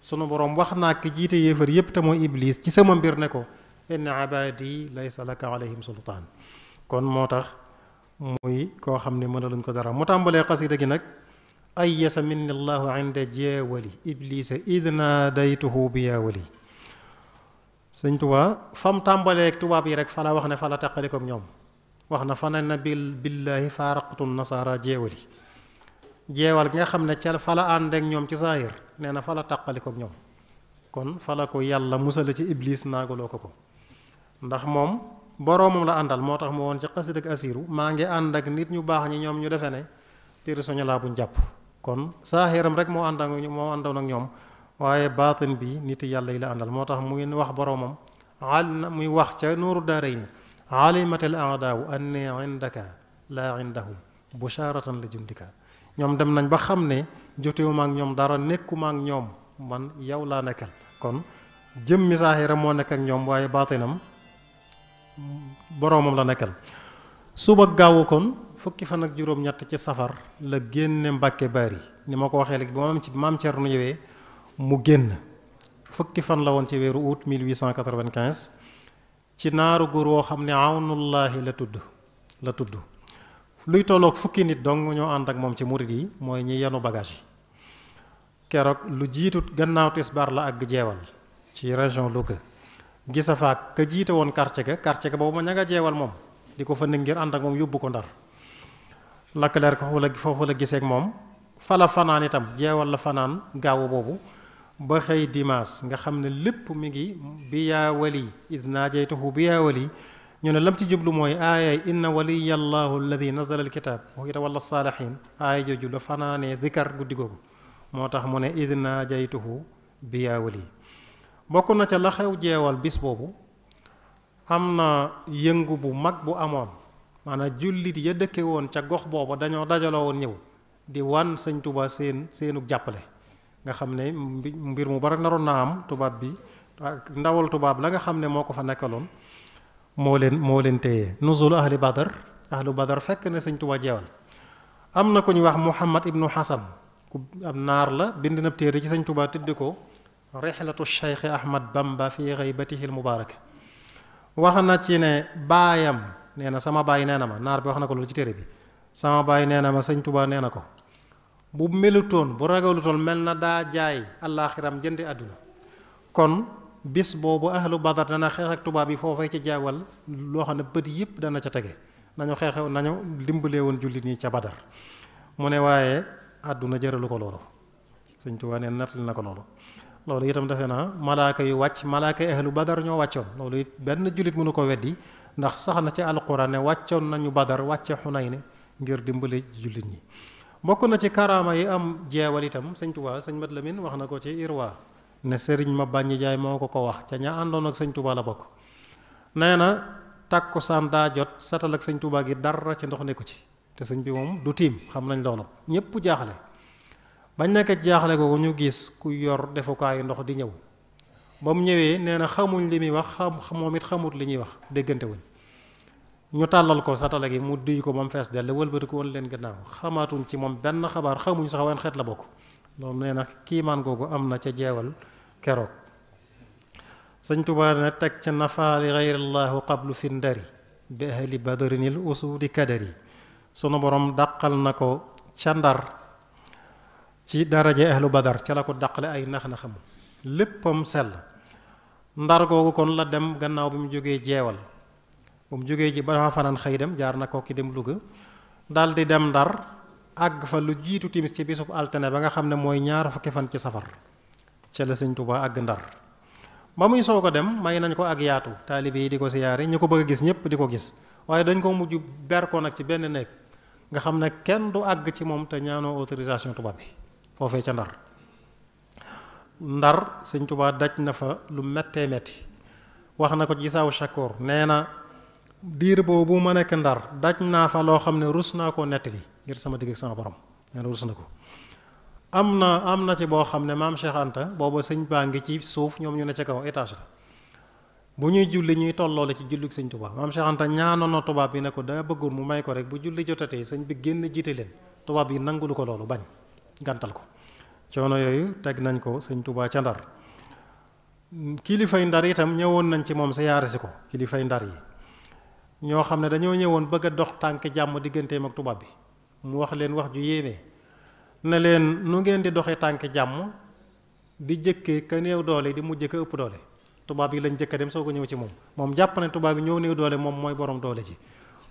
sunu boroom wax naa ki jiite yéefar yépp te mooy iblis ci sama mbir ne ko inna ibadi laysa laka alayhim sultaan kon moo tax muy koo xam ne mënaluñ ko dara mu tàmbalee xasida gi nag ay yasa minni allahu inda jeewali iblisa id naadaytuhu bi yaawali sëñ Tuubaa fam tàmbaleeg tubaab yi rek fa la wax ne fa la teqaliko ak ñoom wax na fa ne na billaahi faaraqtu nasaara jeewali jeewal gi nga xam ne ca fa la ànd ak ñoom ci saahir nee na fa la teqaliko ak ñoom kon fa la ko yàlla musale ci iblis naagaloo ko ndax moom boroomam la àndal moo tax mu woon ci xasid ak asiru maa ngi ànd ak nit ñu baax ñi ñoom ñu defe ne prisonnier laa buñ jàpp kon saahiram rek moo àndoon ak ñoom waaye baatin bi nit yàlla yi la àndal moo tax muy wax boroomam muy wax ca nuuru daarayni alimatil aadaawu anni indaka laa indahum busharatan la jundika ñoom dem nañ ba xam ne jotewuma ak ñoom dara nekkuma ak ñoom man yow laa nekkal kon jëmmi saahiram moo nekk ak ñoom waaye baatinam boroomam la nekkal suba gaawu kon fukki fan ak juróom-ñett ci safar la génne Mbàkke Baari ni ma ko waxee léegi ba maam Cerno ñëwee mu génn fukki fan la woon ci weeru août 1895 ci naaru góor woo xam ne awnullaahi la tudd luy tolloog fukki nit dong ñoo ànd ak moom ci murid yi mooy ñi yenu bagage yi keroog lu jiitu gannaaw tisbaar la àgg jeewal ci région Louga gisa faak ka jiite woon quartier ga boobu ma ña nga jeewal moom di ko fa nekk ngir ànd ak moom yóbbu ko Ndar Leclerc ko foofu la giseek moom fala fanaan itam jeewal la fanaan gaawu boobu ba xëy dimanche nga xam ne lépp mi ngi bi yaa wali id naajaytuhu bi yaa wali ñu ne lam ci jublu mooy aayay inna waliyallahu alladi nazala alkitab wa yatawalla saalihin aaya jooju la fanaanee zikar guddi googu moo tax mu ne id naajaytuhu bi yaa wali bokk na ca la xew jeewal bis boobu am na yëngu bu mag bu amoon maanaam jullit ya dëkke woon ca gox boobu dañoo dajaloo woon ñëw di wan sëñ Tuubaa seenu jàppale nga xam ne mbir mu bari naroon na am tubaab bi ak ndawal tubaab la nga xam ne moo ko fa nekkaloon moo leen téye nuzul ahlu badar fekk na sëñ Tuubaa jeewal am na ku ñu wax Muhammad ibnu Hasan ku ab naar la bind na téere ci sëñ Tuubaa tudde ko rihlatu Cheikh Ahmad Bamba fi ghaybatihi al mubarak wax na ci ne baayam nee na sama baay nee na ma naar bi wax na ko loolu ci téere bi sama baay nee na ma sëñ Tuubaa nee na ko bu melutoon bu ragalutoon mel na daa jaay àllaaxiram jëndi àdduna kon bis boobu ahlu badar dana xeex ak tubaab yi foofee ci jaawal loo xam ne bët yëpp dana ca tege nañu dimbalee woon jullit ñi ca badar mu ne waaye àdduna jëralu ko loolu sëñ Tuubaa nee nettali na ko loolu itam defe naa malaaka yu wàcc malaaka yi ahlu badar ñoo wàccoon loolu it benn jullit mënu ko weddi ndax sax na ci alquran ne wàccoon nañu badar wàcce Xunayn ngir dimbale jullit ñi bokk na ci karaama yi am jeewal itam sëñ Tuubaa sëñ Mat Lamin wax na ko ci Irwa ne sëriñ ma bàññi jaay moo ko wax ca ña àndoon ak sëñ Tuubaa la bokk nee na tàkkusaan daa jot satal ak sëñ Tuubaa gi dara ci ndox nekku ci te sëñ bi moom du tiim xam nañ loolu ñépp jaaxle bañ nekk jaaxle googu ñu gis ku yor defukaayu ndox di ñëw ba mu ñëwee nee na xamuñ li muy wax moom it xamut li ñuy wax déggante wuñ ñu tàllal ko satala gi mu duy ko moom fees dell wëlbati ko woon leen gannaaw xamaatuñ ci moom benn xabaar xamuñ sax wen xeet la bokk loolu nee na kiimaan googu am na ca jeewal keroog sëñ Tuubaa ne teg ca nafaali xayrillaahu qablu fi ndari bi ahli badrinil usudi kadari sunu borom dàqal na ko ca Ndar ci daraje ahlu badar ca la ko dàqale ay nax na xam léppam sell Ndar googu kon la dem gannaaw bi mu jógee jeewal bu mu jógee ji ba dafa fanaan xëy dem jaar na ko ki dem Louga dal di dem Ndar àgg fa lu jiitu timis ci bisub altine ba nga xam ne mooy ñaar fukki fan ci safar ca la sëñ Tuubaa àgg Ndar ba muy soog a dem may nañ ko ak yaatu taalibe yi di ko siyaare ñu ko bëgg a gis ñëpp di ko gis waaye dañ ko mujj ber ko nag ci benn néeg nga xam ne kenn du àgg ci moom te ñaanoo autorisation tubaab bi foofee ca Ndar sëñ Tuubaa daj na fa lu méttee métti wax na ko ci Saawu Shakoor nee na diir boobu ma nekk Ndar daj naa fa loo xam ne rus naa koo nettali ngir sama digg ak sama borom nee na rus na ko. am na ci boo xam ne maam Cheikh Anta booba sëñ baa ngi ci suuf ñoom ñu ne ca kaw étage la bu ñuy julli ñuy tolloole ci julli sëñ Tuubaa maam Cheikh Anta ñaanoon na tubaab bi ne ko daa bëggoon mu may ko rek bu julli jotatee sëñ bi génn jiite leen tubaab yi nangulu ko loolu bañ gàntal ko coono yooyu teg nañ ko sëñ Tuubaa ca Ndar. kilifay Ndar itam ñëwoon nañ ci moom siyaare si ko kilifay Ndar yi ñoo xam ne dañoo ñëwoon bëgg a dox tànk jàmm digganteem ak tubaab bi mu wax leen wax ju yéeme ne leen nu ngeen di doxee tànk jàmm di jëkkee ka néew doole di mujjee ka ëpp doole tubaab yi lañ jëkk a dem soo ko ñëw ci moom jàpp ne tubaab yi ñëw néew doole moom mooy borom doole ji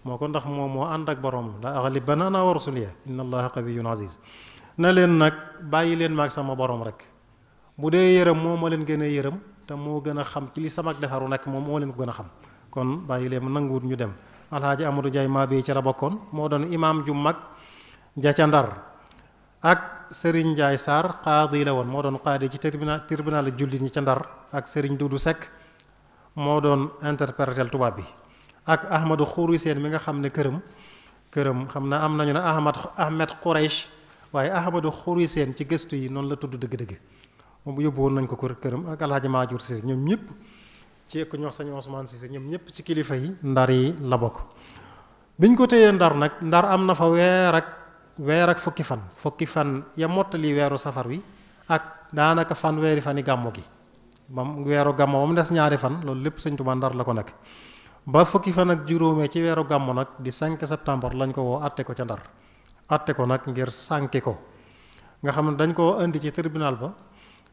moo ko ndax moom moo ànd ak borom la aghlibanna ana wa rusuliya inna allaha qawiyyun aziz ne leen nag bàyyi leen maag sama borom rek bu dee yërëm moo ma leen gën a yërëm te moo gën a xam ci li sama defaru nekk moom moo leen ko gën a xam kon bàyyi leen nanguwut ñu dem alhaaji Amadou Ndiaye maa bi ci la bokkoon moo doon imaam ju mag ja ca Ndar ak Serigne Ndiaye Sarr qaadi la woon moo doon qaadi ci tribunal jullit ñi ca Ndar ak Serigne Doudou Seck moo doon interpréter tubaab bi ak Ahmadou Khouri Seen mi nga xam ne këram xam na am nañu ne Ahmed Khouraysh waaye Ahmadou Khouri Seen ci gëstu yi noonu la tudd dëgg-dëgg moom yóbbu woon nañ ko këram ak alhaaji Maajour Cissé ñoom ñëpp ci ku ñu wax sañu Ousmane Cissé ñoom ñëpp ci kilifa yi Ndar yi la bokk biñ ko téyee Ndar nag Ndar am na fa weer ak fukki fan ya mottali weeru safar wi ak daanaka weeri fan yi gàmmu gi moom weeru gàmmu ba mu des ñaari fan loolu lépp sëñ Tuubaa Ndar la ko nekk ba fukki fan ak juróomee ci weeru gàmmu nag di 5 septembre lañ ko woo atte ko ca Ndar atte ko nag ngir sànki ko nga xam ne dañ koo indi ci tribunal ba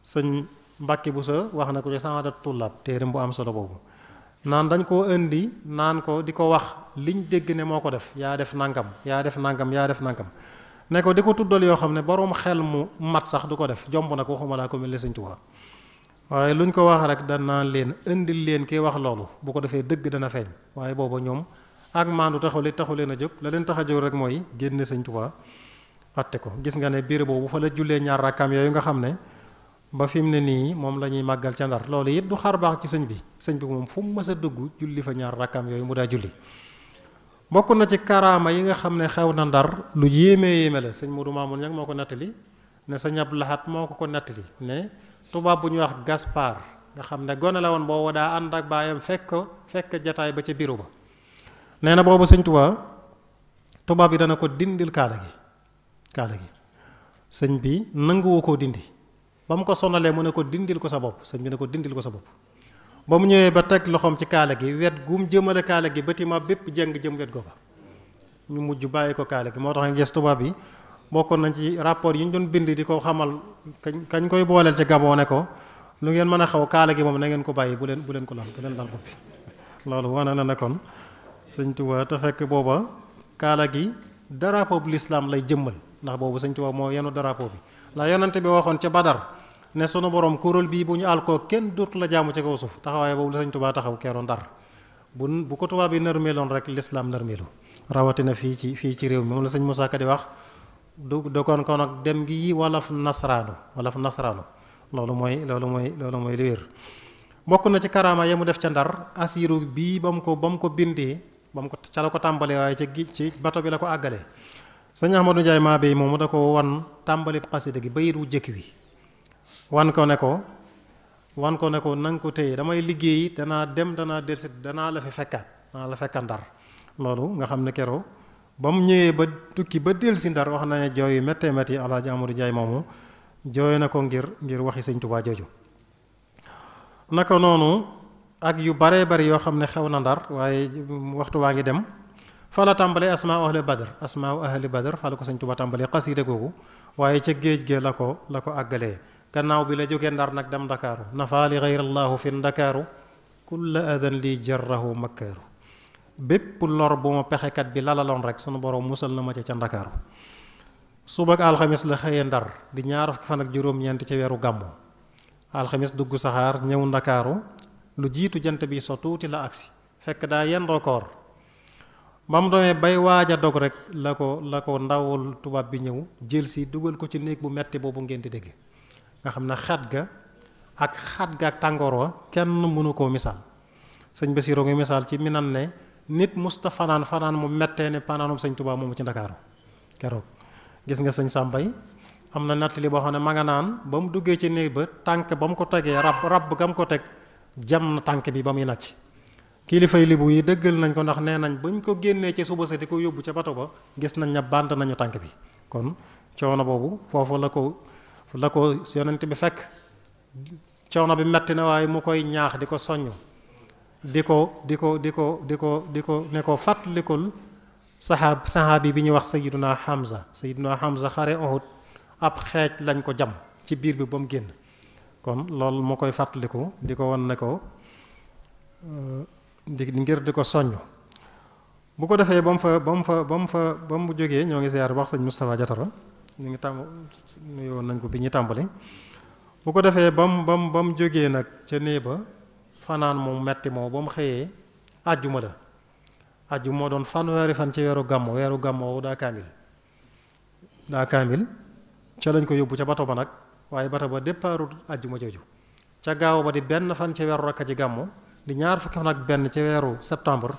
sëñ Mbàkke Buso wax na ko ci Saadat Tullaab téereem bu am solo boobu naan dañ koo indi naan ko di ko wax liñ dégg ne moo ko def yaa def nangam ne ko di ko tuddal yoo xam ne boroom xel mu mat sax du ko def jomb na ko waxuma laa ko mel ni sëñ Tuubaa waaye luñ ko wax rek danaan leen indil leen kiy wax loolu bu ko defee dëgg dana feeñ waaye booba ñoom ak maandu taxu leen a jóg la leen tax a jóg rek mooy génne sëñ Tuubaa atte ko gis nga ne biir boobu fa la jullee ñaar rakkaam yooyu nga xam ne ba fi mu ne nii moom la ñuy màggal ca Ndar loolu it du xar baax ci sëñ bi moom fu mu mës a dugg julli fa ñaar rakkaam yooyu mu daa julli bokk na ci karaama yi nga xam ne xew na Ndar lu yéeme la sëñ Modou Mamoun ñag moo ko nettali ne sëñ Abdou Lahad moo ko nettali ne tubaab bu ñuy wax Gaspard nga xam ne gone la woon boobu daa ànd ak baayam fekk jataay ba ca bureau ba nee na boobu sëñ tubaab bi dana ko dindil kaala gi sëñ bi nanguwu koo dindi ba mu ko sonalee mu ne ko dindil ko sa bopp sëñ bi ne ko dindil ko sa bopp ba mu ñëwee ba teg loxoom ci kaala gi wet gum jëmale kaala gi bâtiment bépp jeng jëm wet go fa ñu mujj bàyyi ko kaala gi moo tax nga gis tubaab bi bokkoon nañ ci rapport yi ñu doon bind di ko xamal kañ koy booleel ci Gabon ne ko lu ngeen mën a xaw kaala gi moom na ngeen ko bàyyi bu leen ko laal bopp bi loolu wane na ne kon sëñ Tuubaa te fekk booba kaala gi drapeau bu l'islam lay jëmmal ndax boobu sëñ Tuubaa moo yenu drapeau bi la yonante bi waxoon ca Badar ne sunu borom kuréel bii bu ñu àl ko kenn dootu la jaamu ci kaw suuf taxawaay boobu la sëñ Tuubaa taxaw keroon Ndar bu ko tubaab bi nërmeeloon rek l'islam nërmeelu rawatina fii ci réew mi moom la sëñ Moussa Ka di wax du kon ak dem gi walaf nasraanu loolu mooy li wér bokk na ci karaama ya mu def ca Ndar asiru bii ba mu ko bindee ca la ko tàmbalee waaye ci bato bi la ko àggalee sëñ Ahmadou Ndiaye maa bay moomu da ko wan tàmbali xasida gi bayit wu jëkk wi wan ko ne ko na nga ko téye damay liggéeyi danaa delsi danaa la fekkaat Ndar loolu nga xam ne keroo ba mu ñëwee ba tukki ba delsi Ndar wax na ne jooy yu méttee métti Alaaji Amadou Ndiaye moomu jooy na ko ngir waxi sëñ Tuubaa jooju naka noonu ak yu baree bari yoo xam ne xew na Ndar waaye waxtu waa ngi dem fa la tàmbalee asmaa ahli badr fa la ko sëñ Tuubaa tàmbalee xasiida googu waaye ca géej ge la ko àggalee gannaaw bi la jógee Ndar nag dem Ndakaaru nafaali gayrallaahu fi Ndakaaru kulla adan li jarrahu makkaaru bépp lor bu ma pexekat bi lalaloon rek sunu borom musal na ma ca Ndakaaru subak alxamis la xëyee Ndar di ñaar fukki fan ak juróom-ñeent ca weeru gàmmu alxamis dugg saxaar ñëw Ndakaaru lu jiitu jant bi so tuuti la agsi fekk daa yendoo koor ba mu demee bay waaj a dog rek la ko ndawul tubaab bi ñëw jël si dugal ko ci néeg bu metti boobu ngeen di dégg nga xam ne xat ga ak tàngoor wa kenn mënu koo misaal sëñ Basiru ngi misaal ci minan ne nit musta fanaan mu mettee ne fanaanum sëñ Tuubaa moomu ci Ndakaaru keroog gis nga sëñ Sàmbay am na nettali boo xam ne ma nga naan ba mu duggee ci néeg ba tànk ba mu ko tegee rab gam ko teg jam na tànk bi ba muy nàcc. kilifay libu yi dëggal nañ ko ndax nee nañ buñ ko génnee ci suba sa di ko yóbbu ca bato ba gis nañ ne bànt nañu tànk bi. kon coono boobu foofu la ko yonent bi fekk coono bi metti na waaye mu koy ñaax di ko soññ di ko ne ko fàttalikul saxaabi bi ñuy wax Sayyiduna Hamza xare Uhud ab xeej lañ ko jam ci biir bi ba mu génn. kon loolu moo koy fàttaliku di ko wan ne ko ngir di ko soññ bu ko defee ba mu jógee ñoo ngi ziar wax sëñ Moustapha Diatara ñu ngi nuyoon nañ ko bi ñu tàmbali. bu ko defee ba mu jógee nag ca néeg ba fanaan mu metti moo ba mu xëyee àjjuma la àjjuma moo doon fanweeri fan ci weeru gàmmo daa kaamil ca lañ ko yóbbu ca bato ba nag waaye bato ba départul àjjuma jooju ca gaaw ba di benn fan ci weeru rakka ci gàmmu di ñaar fukki fan ak benn ci weeru septembre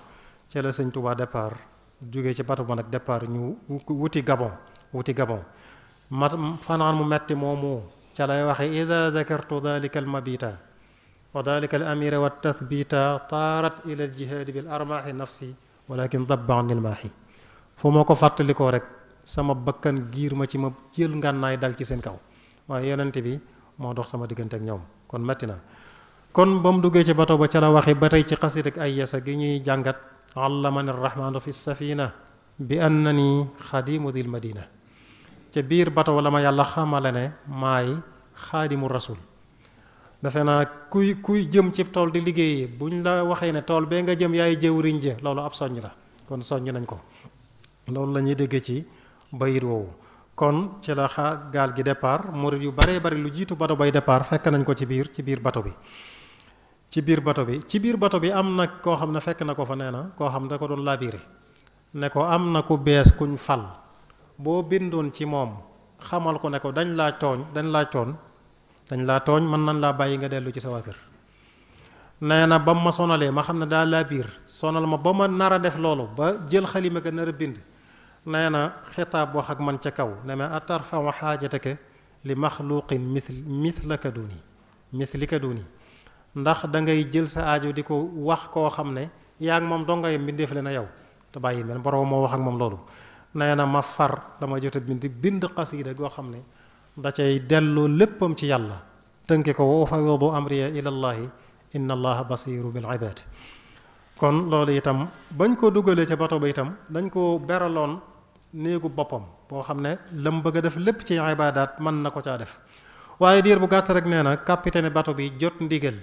ca la sëñ Touba départ jógee ci bato ba nag départ ñu wuti Gabon fanaan mu metti moomu ca lay waxe ida dakartu dalika al mabita wa dalika al amira wa tathbita taarat ila al jihaadi bil armaahi nafsi walakin dabba anil maahi fu ma ko fàttalikoo rek sama bakkan giir ma ci ma jël ngànnaay dal ci seen kaw waaye yonent bi moo dox sama diggante ak ñoom kon metti na. kon ba mu duggee ci bato ba ca la waxe ba tey ci xasit ak ay yasa gi ñuy jàngat allamani rahmaanu fi safina bi annani xadimu dil madina ca biir bato la ma yàlla xamale ne maay xaadimu rasul. defe naa kuy jëm ci tool di liggéeyee buñ la waxee ne tool bee nga jëm yaay jëwriñ ja loolu ab soññ la kon soññ nañ ko loolu la ñuy déggee ci bayit woowu. kon ci la gaal gi départ murid yu baree bari lu jiitu bato bay départ fekk nañ ko ci biir bato bi. ci biir bato bi am na koo xam ne fekk na ko fa nee na koo xam ne da ko doon laabiire ne ko am na ku bees kuñ fal boo bindoon ci moom xamal ko ne ko dañ laa tooñ mën nañ laa bàyyi nga dellu ci sa waa kër. nee na ba ma sonalee ma xam ne daa laabiir sonal ma ba ma nar a def loolu ba jël xalima ga nar a bind. nee na xitaab wax ak man ca kaw ne ma atarfa'u xaajataka li maxluqin mithlika duni ndax da ngay jël sa aajo di ko wax koo xam ne yaa ngi moom dongay mbindeef le na yow te bàyyi mel borom moo wax ak moom loolu. nee na ma far dama jot a bind xasiida goo xam ne da cay delloo léppam ci yàlla tënke ko wa ufawwidu amriya ila llahi inna allaha basiru bil ibad. kon loolu itam bañ ko dugalee ca bato ba itam dañ ko beraloon néegu boppam boo xam ne lam bëgg a def lépp ci ibaadaat mën na ko caa def waaye diir bu gàtt rek nee na capitaine bato bi jot ndigal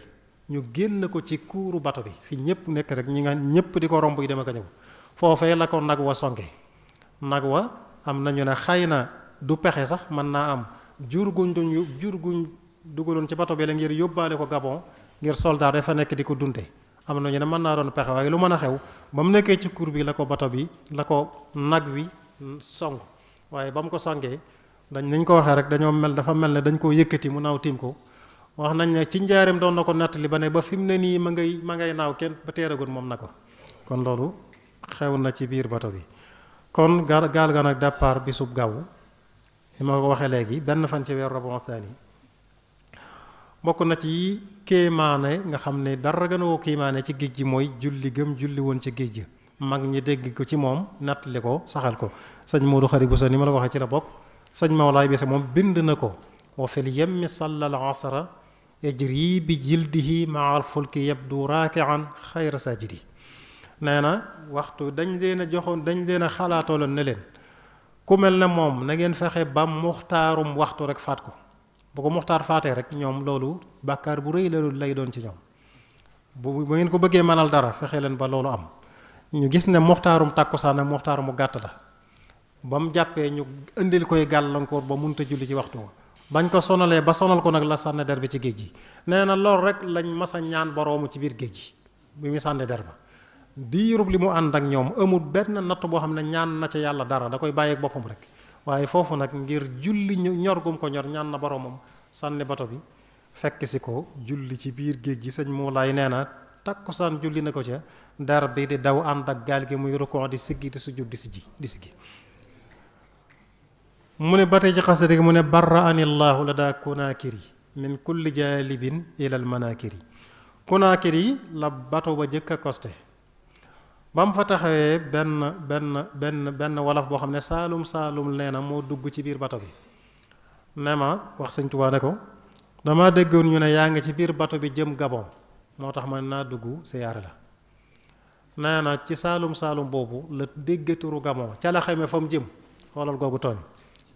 ñu génn ko ci kuuru bato bi fi ñëpp nekk rek ñi nga ñëpp di ko romb yi dem ak a ñëw foofee la ko nag wa songe. nag wa am nañu ne xëy na du pexe sax mën naa am jur guñ dugaloon ci bato bi la ngir yóbbaale ko Gabon ngir soldat dafa nekk di ko dunde am nañu ne mën naa doon pexe waaye lu mën a xew ba mu nekkee ci kuur bi la ko bato bi la ko nag wi song waaye ba mu ko songee nañ ko waxee rek dafa mel ne dañ koo yëkkati mu naaw tiim ko wax nañ ne ci njaareem doon na ko nettali ba ne ba fi mu ne nii ma ngay naaw kenn ba teeragoon moom na ko kon loolu xew na ci biir bato bi. kon gaal ga nag départ bisub gaaw li ma ko waxee léegi benn fan ci weeru Rabiul Thani bokk na ci kéemaane nga xam ne dara gën a woo kéemaane ci géej gi mooy julli woon ci géej gi mag ñi dégg ko ci moom nattali ko saxal ko sëñ Modou Khari Bousso ni ma la ko waxee ci la bokk sëñ Mawlaay Bise moom bind na ko wa fil yemmi sallal asra yajri bi jildihi maa al fulki yabdu raakian xayra sajidi. nee na waxtu dañ leen a xalaatooloon ne leen ku mel ne moom na ngeen fexe ba muxtaarum waxtu rek faat ko bu ko muxtaar faatee rek ñoom loolu bàkkaar bu rëy la lay doon ci ñoom bu ngeen ko bëggee mënal dara fexe leen ba loolu am. ñu gis ne muxtaarum tàkkusaan ak muxtaar mu gàtt la ba mu jàppee ñu indil koy gàllankoor ba mënut a julli ci waxtu wa bañ ko sonalee ba sonal ko nag la sànni der bi ci géej gi. nee na loolu rek lañ mas a ñaan boroomu ci biir géej gi bi muy sànni der ba diirub li mu ànd ak ñoom amul benn natt boo xam ne ñaan na ca yàlla dara da koy bàyyeeg boppam rek waaye foofu nag ngir julli ñor gum ko ñor ñaan na boroomam sànni bato bi fekk si ko julli ci biir géej gi sëñ Moulay nee na takkusaan julli na ko ca der bi di daw ànd ak gaal gi muy rukkoo di siggi di sujjóot di siggi mu ne ba tey ci xasida gi mu ne barra anillahu la daa kunaakiri min kulli jaalibin ilal manaakiri. kunaakiri la bato ba jëkk a costé ba mu fa taxawee benn wolof boo xam ne saalum nee na moo dugg ci biir bato bi ne ma wax sëñ Tuubaa ne ko dama déggoon ñu ne yaa ngi ci biir bato bi jëm Gabon moo tax ma ne naa dugg siyaare la. nee na ci saalum boobu la dégg turu Gabon ca la xamee fa mu jëm. xoolal googu tooñ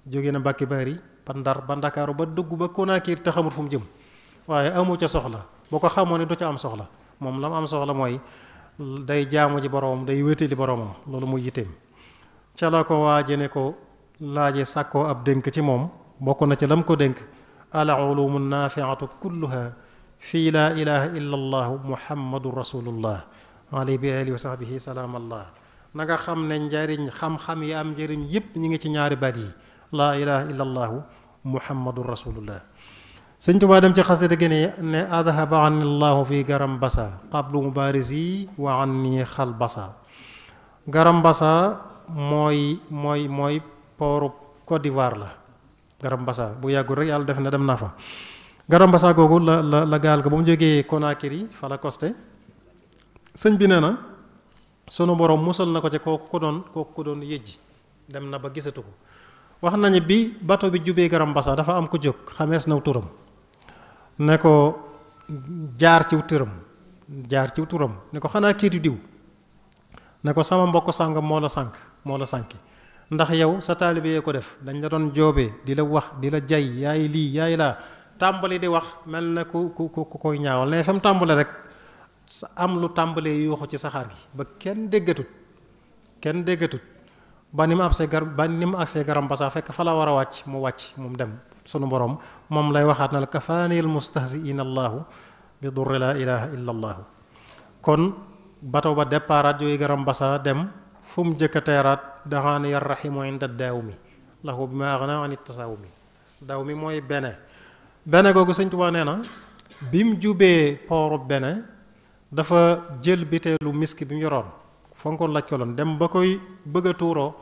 jóge na Mbàkke Bari ba Ndar ba Ndakaaru ba dugg ba Konaakiri te xamut fu mu jëm waaye amu ca soxla boo ko xamoon ne du ca am soxla moom la mu am soxla mooy day jaamu ji boroomam day wéetali boroomam loolu muy yitteem. ca la ko waaje ne ko laaje sàkkoo ab dénk ci moom bokk na ci lam ko dénk al ulumu naafiatu kulluha fii laa ilaha illa allahu muhammadu rasulullah alayhi bi alihi wa sahbihi salaamallah. na nga xam ne njariñ xam-xam yi am njariñ yépp ñi ngi ci ñaari baat yi laa ilaha illa allahu muhammadu rasulullah. sëñ Tuubaa dem ci xasida gi ne adhaba an allahu fi garam basa qablu mubarisi wa anni xal basa. garam basa mooy pooru Côte d'Ivoire la. garam basa bu yàggul rek yàlla def na dem naa fa. garam basa googu la gaal ga ba mu jógee Conakry fa la costé sëñ bi nee na sunu borom musal na ko ci kooku ko doon yëjji dem na ba gisatu ko. wax nañu bi bato bi jubee garam basa dafa am ko jóg xamees na turam ne ko jaar ci turam ne ko xanaa kiitu diw ne ko sama mbokk sàngam moo la sànki ndax yow sa taalibe yee ko def dañ la doon joobee di la wax di la jay yaay lii yaay laa tàmbali di wax mel na ku koy ñaawal ne fa mu tàmbale rek am lu tàmbalee yuuxu ci saxaar gi ba kenn déggatut ba ni mu agsee garam basa fekk fa la war a wàcc mu wàcc moom dem sunu borom moom lay waxaat na la kafaanil mustahziina allahu bi durri laa ilaha illa allahu. kon bato ba départaat yooyu garam basa dem fu mu jëkk a teeraat daxaani yar rahimu inda daaw mi lahu bi ma agna an tasaawu mi daaw mi mooy bene googu sëñ Tuubaa nee na bi mu jubee pooru bene dafa jël biteelu miski bi mu yoroon fonkoon laj ko loon dem ba koy bëgg a tuuroo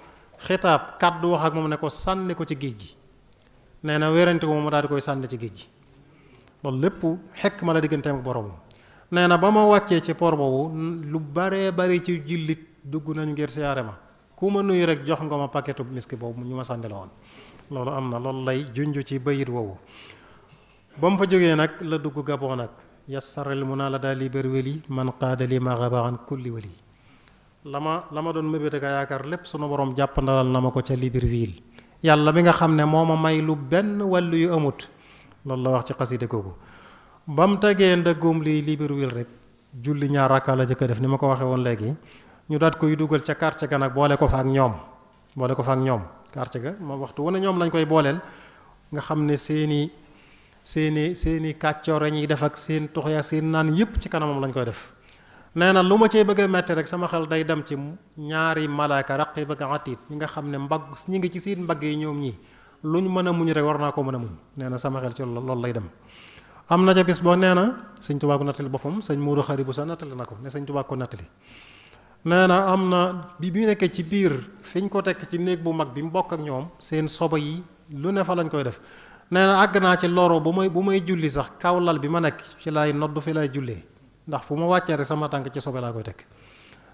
xitaab kàddu wax ak moom ne ko sànni ko ci géej gi nee na wérante ko moom daal di koy sànni ci géej gi loolu lépp xekk ma la digganteem ak boroomam. nee na ba ma wàccee ci poor boobu lu baree bari ci jullit dugg nañu ngir siyaare ma ku ma nuyu rek jox nga ma paquetu miski boobu ñu ma sànni la woon. loolu am na loolu lay junj ci bayit woowu. ba mu fa jógee nag la dugg Gabon nag yassaril mu naa la daal liber weli man qaadali ma xaba an kulli weli la ma doon mébéte ka yaakaar lépp sunu borom jàppandalal na ma ko ca Libreville yàlla mi nga xam ne moo ma may lu benn wàllu yu amut loolu la wax ci xaside googu. ba mu tegee ndëggoom lii Libreville rek julli ñaar rakka la jëkk def ni ma ko waxee woon léegi ñu daat koy dugal ca quartier ga nag boole ko fa ak ñoom quartier ga ma waxtu wu ne ñoom lañ koy booleel nga xam ne seeni kàccoor ñuy def ak seen tuxya seen naan yépp ci kanamam lañ koy def. nee na lu ma cee bëgg a metti rek sama xel day dem ci ñaari malaaka raqib ak atiid ñi nga xam ne ñi ngi ci seen mbagg yi ñoom ñii lu ñu mën a muñ rek war naa ko mën a muñ nee na sama xel ci loolu lay dem. am na ca bis boo nee na sëñ Tuubaa ko nattali boppam sëñ Moodu Xari bu sa nattali na ko ne sëñ Tuubaa ko nattali. nee na am na bi nekkee ci biir fi ñu ko tekk ci néeg bu mag bi mu bokk ak ñoom seen soba yi lu ne fa lañ koy def. nee na àgg naa ci loro bu may julli sax kaw lal bi ma nekk ci laay noddu fi lay jullee ndax fu ma wàccee rek sama tànk ci sobe laa koy teg.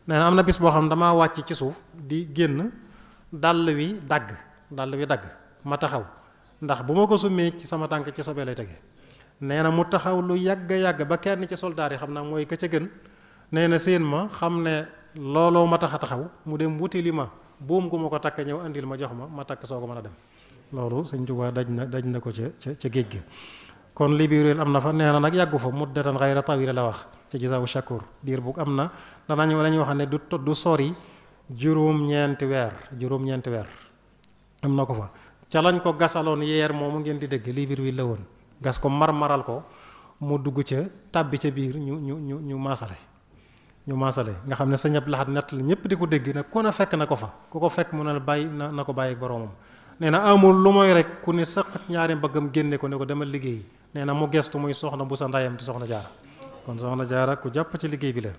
nee na am na bis boo xam ne damaa wàcc ci suuf di génn dàll wi dagg ma taxaw ndax bu ma ko summee ci sama tànk ci sobe lay tege. nee na mu taxaw lu yàgg ba kenn ci soldaar yi xam naa mooy ka ca gën nee na seen ma xam ne looloo ma tax a taxaw mu dem wuti li ma buum gu ma ko takk ñëw andil ma jox ma takk soo ko mën a dem. loolu sëñ Tuubaa daj na ko ca géej gi. kon Libreville am na fa nee na nag yàggu fa muddatan xayra tawila la wax ca Jazaawu Shakur diir bu am na dañuy wax ne du sori juróom-ñeenti weer am na ko fa. ca lañ ko gasaloon yeer moomu ngeen di dégg Libreville la woon gas ko marmaral ko mu dugg ca tàbbi ca biir ñu maasale nga xam ne Sëñ Abdul Ahad nett la ñëpp di ko dégg nag ku ne fekk na ko fa ku ko fekk mu ne bàyyi na ko bàyyi ak boroomam. nee na amul lu mooy rek ku ne sëq ñaari mbaggam génne ko ne ko demal liggéey nee na mu gestu muy soxna bu sa ndayam di soxna jaara kon soxna jaara ku jàpp ci liggéey bi la.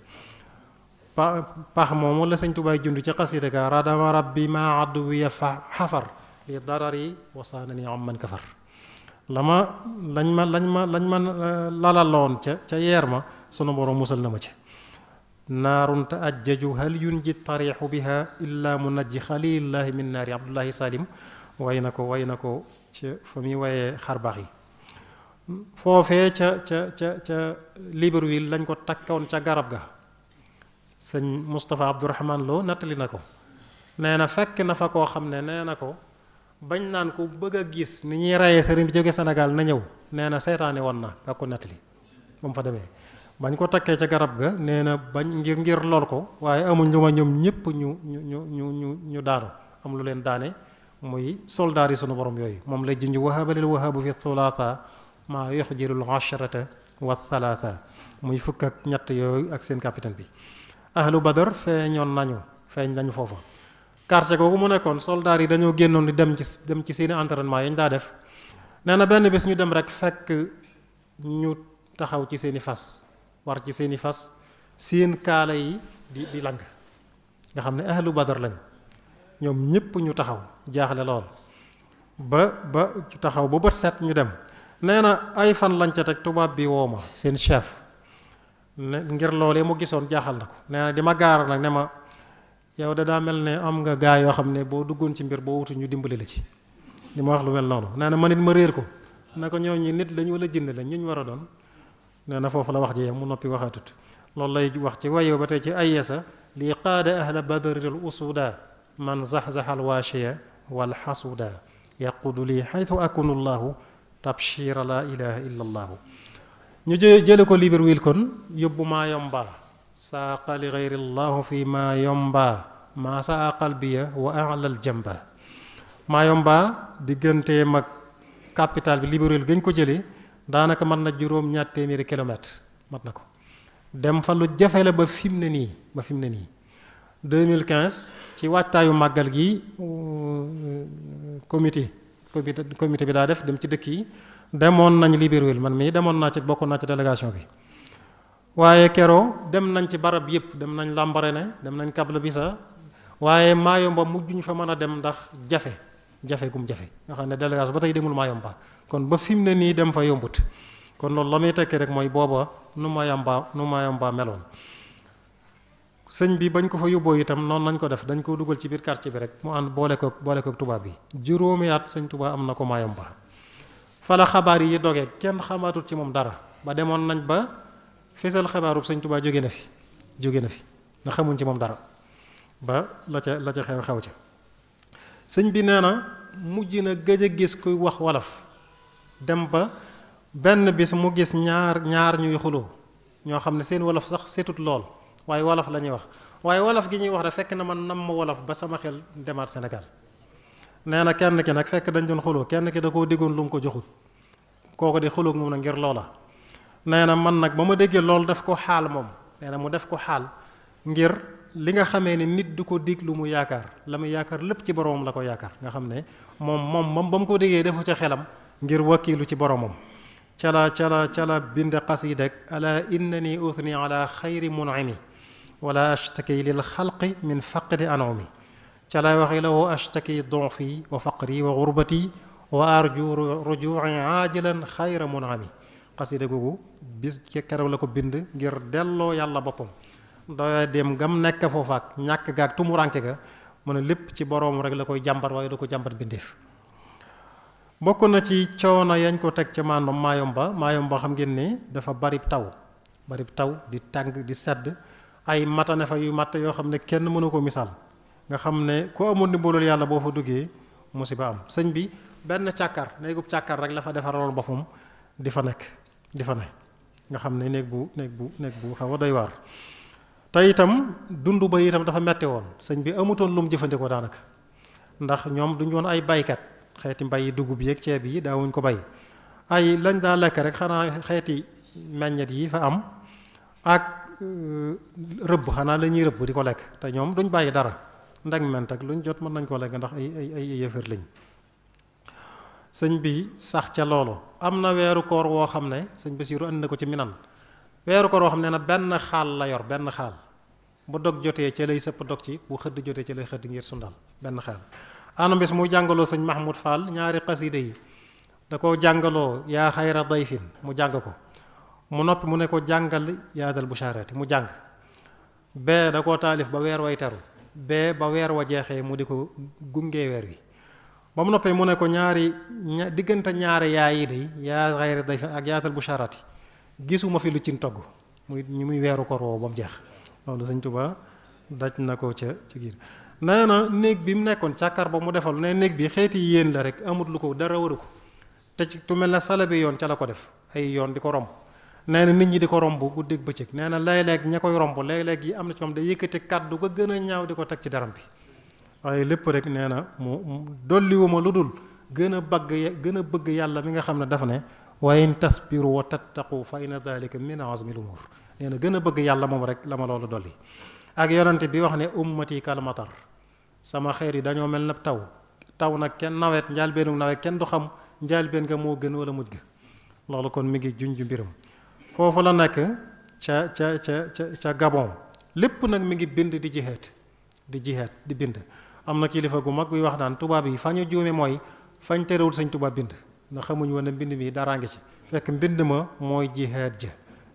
pax moomu la sëñ Tuubaa jund ci xasida ga radama rabbi ma addu wiya fa xafar li darari wasaanani am man kafar lañ ma lalaloon ca yeer ma sunu borom musal na ma ci naarun taajjaju hal yunji tariixu biha illa munajji xalilillahi min naari abdullahi salim way na ko ca fa muy wayee xarbaax yi foofee ca Libreville lañ ko takkoon ca garab ga sëñ Moustapha Abdourahman Lo nattali na ko nee na fekk na fa koo xam ne nee na ko bañ naan ko bëgg a gis ni ñuy reyee sëriñ bi jóge Sénégal na ñëw nee na seetaane woon na nga ko nettali ba mu fa demee bañ ko takkee ca garab ga nee na bañ ngir lool ko waaye amuñ lu ma ñoom ñëpp ñu daanu am lu leen daane muy soldaar yi sunu borom yooyu moom lay junj wahabalil wahabu fi thulaatha maa yuxjirul asharata wa thalatha muy fukk ak ñett yooyu ak seen capitaine bi ahlu badar feeñ nañu foofa quartier googu mu nekkoon soldaar yi dañoo génnoon di dem ci seeni entraînement yañ daa def nee na benn bés ñu dem rek fekk ñu taxaw ci seeni fas war ci seeni fas seen kaala yi di lang nga xam ne ahlu badar lañ ñoom ñëpp ñu taxaw jaaxle lool ba taxaw ba bët set ñu dem nee na ay fan lañ ca teg tubaab bi woo ma seen chef ngir loolee mu gisoon jaaxal na ko nee na di ma gaar nag ne ma yow da daa mel ne am nga gaa yoo xam ne boo duggoon ci mbir boo wutu ñu dimbali la ci li ma wax lu mel noonu nee na ma nit ma réer ko ne ko ñooñu nit lañ wala jinn lañ ñu war a doon nee na foofu la wax ji mu noppi waxaatut loolu lay wax ci wayew ba tey ci ayesa lii qaada ahla badril usuda man zaxzaxa alwaashiya wal xasuda yaqudu lii xaytu akunu llahu tabshira la ilaha illa allahu ñu jële ko Libreville kon yóbbu maa yomba saaqa li gayri llahu fi maa yomba maa saa qalbiya wa alal jamba maa yomba digganteem ak capital bi Libreville gañ ko jëlee daanaka mën na juróom-ñaar téeméeri kilomètre mat na ko dem fa lu jafe la ba fi mu ne nii 2015 ci waajtaayu màggal gi comité bi daa def dem ci dëkk yi demoon nañ Libreville man mii demoon naa ci bokk naa ci délégation bi waaye keroo dem nañ ci barab yëpp dem nañ Lambaréné dem nañ Kabla-Bisa waaye Mayomba mujjuñ fa mën a dem ndax jafe gum jafe nga xam ne délégation ba tey demul Mayomba kon ba fi mu ne nii dem fa yombut kon loolu la muy tekki rek mooy booba nu Mayomba meloon sëñ bi bañ ko fa yóbboo itam noonu nañ ko def dañ ko dugal ci biir quartier bi rek mu ànd boole ko tubaab bi juróomi at sëñ Tuubaa am na ko Mayomba fa la xabaar yi dogee kenn xamaatut ci moom dara ba demoon nañ ba fésal xabaarub sëñ Tuubaa jóge na fi nga xamuñ ci moom dara ba la ca xew ca sëñ bi nee na mujj na gëj a gis kuy wax wolof dem ba benn bis mu gis ñaar ñuy xuloo ñoo xam ne seen wolof sax setut lool waaye wolof la ñuy wax waaye wolof gi ñuy wax rek fekk na man nam ma wolof ba sama xel demaat Sénégal nee na kenn ki nag fekk dañ doon xuloo kenn ki da koo diggoon lu mu ko joxut kooko di xulóog moom na ngir loola nee na man nag ba ma déggee loolu def ko xaal moom nee na mu def ko xaal ngir li nga xamee ne nit du ko dig lu mu yaakaar la mu yaakaar lépp ci boromam la ko yaakaar nga xam ne moom ba mu ko déggee defu ca xelam ngir wakiilu ci boromam ca la bind xasiida ala innani uthni ala xayri mun'imi wala ashtaki lil xalqi min faqdi an'umi ca lay waxee la woo ashtaki donfi wa faqri wa gurbati wa arju ruju'i ajilan xayra mun'imi xasiida googu bis ci keroog la ko bind ngir delloo yàlla boppam doya dem gam nekk foofa ak ñàkk gaag tumuranke ga mu ne lépp ci boroom rek la koy jàmbat waaye du ko jàmbat bindeef bokk na ci coono yañ ko teg ca Mayomba xam ngeen ne dafa bari taw di tàng di sedd ay matane fa yu matt yoo xam ne kenn mënu ko misaal nga xam ne ku amul ndimbalul yàlla boo fa duggee musiba am sëñ bi benn càkkar néegub càkkar rek la fa defaraloon boppam di fa ne nga xam ne néeg bu xaw a doy waar te itam dund ba itam dafa metti woon sëñ bi amutoon lu mu jëfandikoo daanaka ndax ñoom duñu woon ay baykat xeeti mbay dugub yi ak ceeb yi daawuñ ko bay ay lañ daa lekk rek xanaa xeeti meññet yi fa am ak rëbb xanaa la ñuy rëbb di ko lekk te ñoom duñ bàyyi dara ndeg ment ak luñ jot mën nañ ko lekk ndax ay yëfër lañ sëñ bi sax ca loolu am na weeru koor woo xam ne sëñ Basiiru andi na ko ci Minan weeru koor woo xam ne na benn xaal la yor benn xaal bu dog jotee ca lay sëpp dog ci bu xëdd jotee ca lay xëdd ngir sundal benn xaal ana bis mu jàngaloo sëñ Mahmoud Fall ñaari xasida yi da ko jàngaloo yaa xayra dayfin mu jàng ko mu noppi mu ne ko jàngal yaadal bushaaraati mu jàng bee da koo taalif ba weer way teru bee ba weer wa jeexee mu di ko gungee weer wi ba mu noppee mu ne ko diggante ñaari yaay yi de yaa xayra dayfin ak yaadal bushaaraati gisuma fi lu cin togg muy weeru koor woowu ba mu jeex loolu sëñ Tuubaa daj na ko ci giir nee na néeg bi mu nekkoon càkkar ba mu defal ne néeg bi xeeti yéen la rek amut lu ko dara waru ko te ci tu mel ne sala bi yoon ca la ko def ay yoon di ko romb nee na nit ñi di ko romb guddeeg bëccëg nee na léeg-léeg ña koy romb léeg-léeg yi am na ci moom day yëkkati kàddu ga gën a ñaaw di ko teg ci daram bi waaye lépp rek nee na mu dolliwuma lu dul gën a bëgg yàlla mi nga xam ne dafa ne wa in tasbiru wa tattaqu fa inna dalika min azmil umur nee na gën a bëgg yàlla moom rek la ma loolu dolli ak yonante bi wax ne ummati kal matar sama xeer yi dañoo mel na taw nag kenn nawet njaalbeenu nawet kenn du xam njaalbeen nga moo gën wala mujj ga loolu kon mi ngi junj mbiram foofu la nekk ca Gabon lépp nag mi ngi bind di jihaad di bind am na kilifa gu mag guy wax naan tubaab yi fa ñu juume mooy fañ terewul sëñ tubaab bind ndax xamuñ woon ne mbind mi daraa ngi ci fekk mbind ma mooy jihaad ja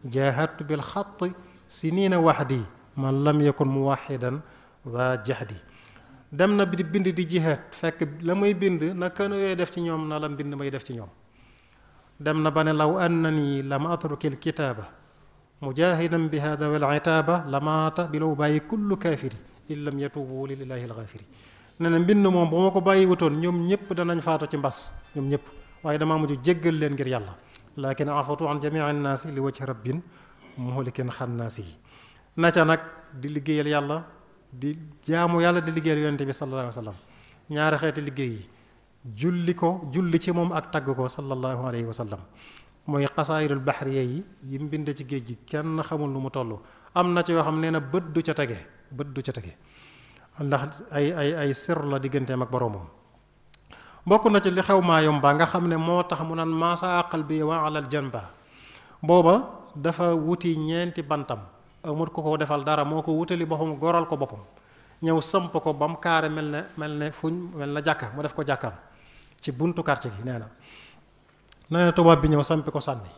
jahadtu bil xatti siniina wahdi man lam yakun muwahidan za jahdi dem na di bind di jihaad fekk la may bind na kën yooyu def ci ñoom na la mbind may def ci ñoom dem na ba ne law annani lam atrukil kitaaba mujahidan bi hada wal itaaba lamaata bi law bàyyi kullu kaafiri in lam yatubu lillahi alxaafiri ne na mbind moom bu ma ko bàyyi wutoon ñoom ñëpp danañ faatu ci mbas ñoom ñëpp waaye damaa mujj jéggal leen ngir yàlla lakin afatu an jamii annaasi li wajhi rabbin muhlikin xannaasi yi na ca nag di liggéeyal yàlla di jaamu yàlla di liggéeyal yonente bi sallallahu alayhi wa sallam ñaari xeeti liggéey yi julli ci moom ak tagg ko sallallahu alayhi wa sallam mooy xasaayidul baxriya yi mu bind ci géej gi kenn xamul lu mu toll am na ci yoo xam nee na bët du ca tege ndax ay sir la digganteem ak boroomam bokk na ci li xew Maayomba nga xam ne moo tax mu naan maasa qalbi wa alal janba booba dafa wuti ñeenti bantam amut ko defal dara moo ko wutali boppam goral ko boppam ñëw samp ko ba mu kaare mel na jàkka mu def ko jàkkaam ci buntu quartier gi nee na tubaab bi ñëw sampi ko sànni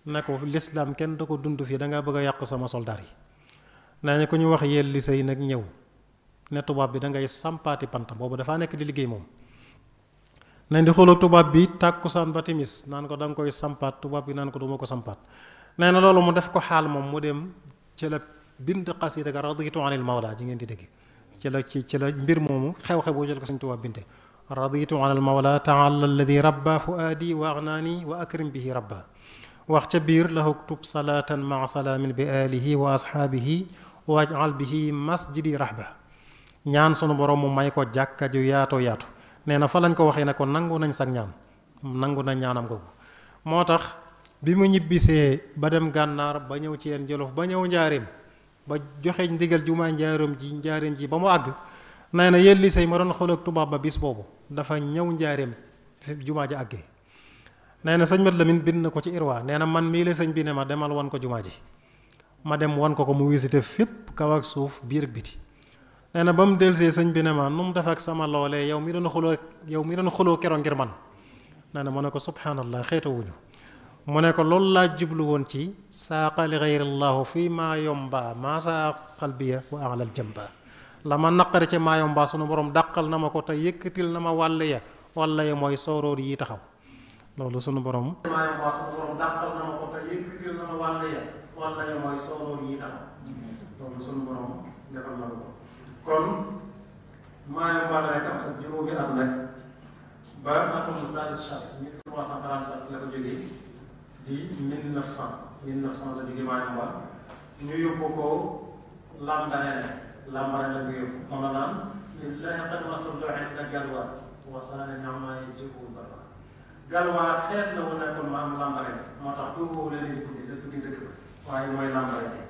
ne ko lislaam kenn du ko dund fii dangaa bëgg a yàq sama soldaar yi nee na ku ñu wax yel li say nag ñëw ne tubaab bi dangay sampaati bant boobu dafaa nekk di liggéey moom nañ di xooloo tubaab bi tàkkusaan ba timis naan ko da nga koy sampaat tubaab bi naan ko duma ko sampaat nee na loolu mu def ko xaal moom mu dem ci la bind xasida ga raditu anil mawla ji ngeen di dégg ci la mbir moomu xew-xew boo jël ko suñ tubaab binte raditu anil mawla taala alladi rabba fuaadi wa agnaani wa akrim bihi rabba wax ca biir la uktub salaatan maa salaamin bi alihi wa ashaabihi wajal bihi masjidi rahba ñaan sunu borom mu may ko jàkka ju yaatoo yaatu nee na fa lañ ko waxee ne ko nangu nañ sag ñaan nangu nañ ñaanam googu moo tax bi mu ñibbisee ba dem gànnaar ba ñëw ci yeen jolof ba ñëw njaareem ba joxe ndigal jumaa njaareem ji ba mu àgg nee na yelli say ma doon xool ak tubaab ba bis boobu dafa ñëw njaareem jumaa ji àggee nee na sëñ Mat Lamin bind na ko ci irwa nee na man mii la sëñ bi ne ma demal wan ko jumaa ji ma dem wan ko mu visité fépp kaw ak suuf biir ak biti nee na ba mu delsee sëñ bi ne ma nu mu def ak sama loolee yow mi doon xuloo keroog ngir man nee na mu ne ko subhanallah xeetawuñu mu ne ko loolu laa jublu woon ci saaqa li xeyrillahu fii maa yomba maa saa qalbiya wa alal jamba la ma naqari ci maa yomba sunu borom dàqal na ma ko te yëkkatil na ma wàll ya mooy sooroor yi taxaw loolu sunu borom maa yomba sunu borom dàqal na ma ko te yëkkatil na ma wàll ya mooy sooroor yi taxaw loolu sunu borom defal na ko kon maa yomba rek am sa juróomi at nag ba atum daal chasse 1337 la ko jógee di 1900 la jógee Maayomba ñu yóbbu ko Lambaréné la ñu yóbbu moom la naan lillahi qad wasaltu inda galwa wasaane ñaamaay jëkku barba galwa xeet la wu nekkoon ma am Lambaréné moo tax tur boobu la di tuddi dëkk ba waaye mooy Lambaréné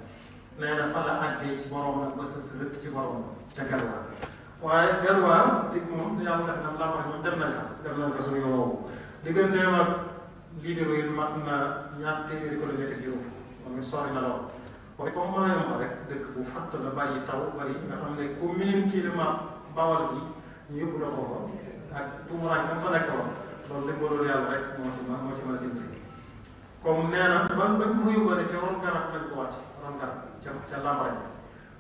nee na fa la àggee ci borom nag ba sës rëkk ci borom ca galwa waaye galwa dig moom yàlla def na Lambaréné ñoom dem nañ fa suñu yow digganteem ak libéro yi mat na ñaar téeméeri kilomètre juróom fukk moom it sori na lool waaye comme Maayomba rek dëkk bu fatt la bàyyi taw bari nga xam ne ku miin climat Bawol gi ñu yóbbu la foofa ak tumuraan ba fa nekk woon loolu ndimbalul yàlla rek moo ci mën a dimbali comme nee na bañ ko fa yóbbaale te ron garab lañ ko wàcce ron garab ca Lambaréné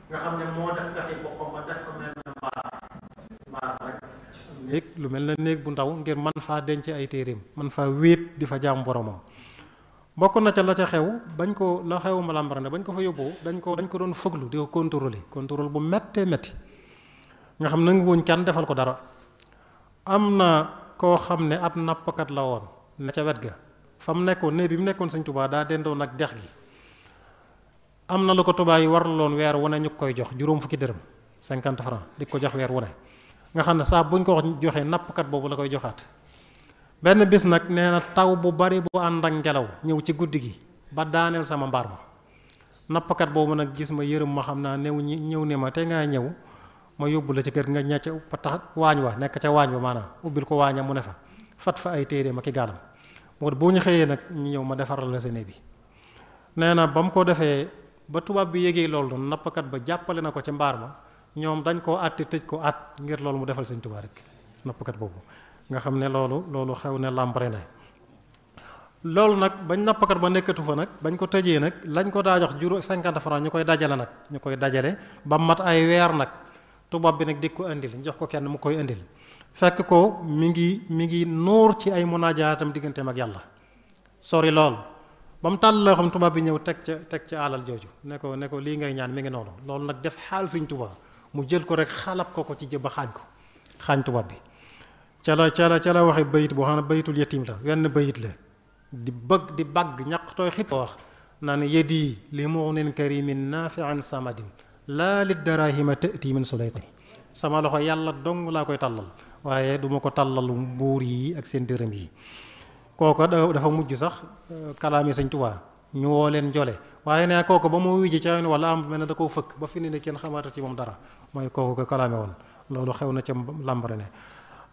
nga xam ne moo def pexi boppam ba def fa mel ne mbaar rek néeg lu mel ne néeg bu ndaw ngir man faa denc ay téeréem man faa wéet di fa jaam boromam. bokk na ca la ca xew bañ ko la xew ma Lambaréné bañ ko fa yóbboo dañ ko doon fëglu di ko contrôler bu méttee métti nga xam nangu wuñ kenn defal ko dara. am na koo xam ne ab nappkat la woon ne ca wet ga fa mu nekkoon néeg bi mu nekkoon Sëñ Tuubaa daa dendoon ak dex gi am na lu ko tubaab yi waraloon weer wu ne ñu koy jox juróom fukki dërëm 50 francs di ko jox weer wu ne nga xam ne saa buñ ko joxee nappkat boobu la koy joxaat. benn bis nag nee na taw bu bari bu ànd ak ngelaw ñëw ci guddi gi ba daaneel sama mbaar ma nappkat boobu nag gis ma yërëm ma xam naa ñëw ne ma te ngaa ñëw ma yóbbu la ci kër nga ñecc ba tax waañ wa nekk ca waañ ba maanaam ubbil ko waañam mu ne fa fat fa ay téere ma ki gaalam moo boo ñu xëyee nag ñu ñëw ma defaral la sene bi. nee na ba mu ko defee ba tubaab bi yégee loolu noonu nappkat ba jàppale na ko ci mbaar ma ñoom dañ koo àtte tëj ko at ngir loolu mu defal Sëñ Tuubaa rek nappkat boobu nga xam ne loolu xew ne Lambaréné. loolu nag bañ nappkat ba nekkatu fa nag bañ ko tëjee nag lañ ko daa jox 50 francs ñu koy dajale ba mat ay weer nag tubaab bi nag di ko indil jox ko kenn mu koy indil fekk ko mi ngi nóor ci ay munajaatam digganteem ak yàlla sori lool ba mu tàll loo xam tubaab bi ñëw teg ca alal jooju ne ko lii ngay ñaan mi ngi noonu loolu nag def xaal Sëñ Tuubaa mu jël ko rek xalab ko ci jëba xaañ tubaab bi ca la waxe bayit boo xam ne bayitul yatim la wenn bayit la di bagg ñaq tooy xib wax naan yedi li mu'nin karimin nafi'an samadin laa li darahima tëti min sulaytani sama loxo yàlla dong laa koy tàllal waaye duma ko tàllalu mbuur yi ak seen dërëm yi kooko dafa mujj sax kalaami Sëñ Tuubaa ñu woo leen jole waaye ne kooko ba mu wujji ca wala am mel ne da koo fëkk ba fi ne kenn xamaata ci moom dara mooy kooku ko kalaame woon loolu xew na ca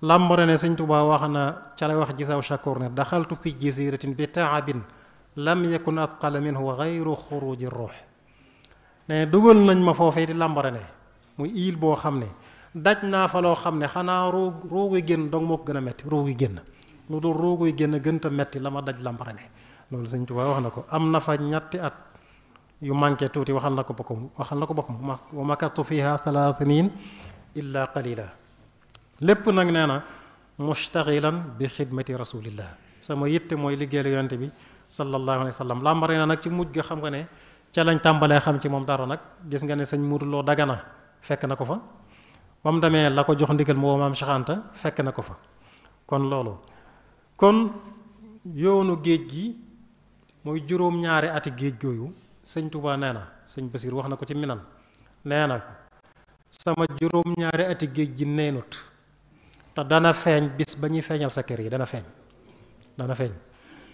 Lambaréné Sëñ Tuubaa wax na ca la wax Jisaw Shakoor ne daxaltu fi jaziratin bi taabin lam yakun atqala minhu gayru xuruji ruux ne dugal nañ ma foofee di Lambaréné muy île boo xam ne daj naa fa loo xam ne xanaa rooguy génn dong moo ko gën a metti rooguy génn lu dul rooguy génn gënta metti la ma daj Lambaréné loolu Sëñ Tuubaa wax na ko am na fa ñetti at yu manqué tuuti waxal na ko boppam wa makatu fiha 3 sinin illa qalila lépp nag nee na mustaxilan bi xidmati rasulillah sama yitte mooy liggéeyal yonte bi sallallahu alayhi wa sallam Lambaréné nag ci mujj ga xam nga ne ca lañ tàmbalee xam ci moom dara nag gis nga ne Sëñ Muudu Lo Dagana fekk na ko fa ba mu demee la ko jox ndigal moo maam Cheikh Anta fekk na ko fa kon yoonu géej gi mooy juróom-ñaari ati géej gooyu Sëñ Tuubaa nee na Sëñ Basiir wax na ko ci Minan nee na sama juróom-ñaari ati géej gi neenut te dana feeñ bis ba ñuy feeñal sa kër yi dana feeñ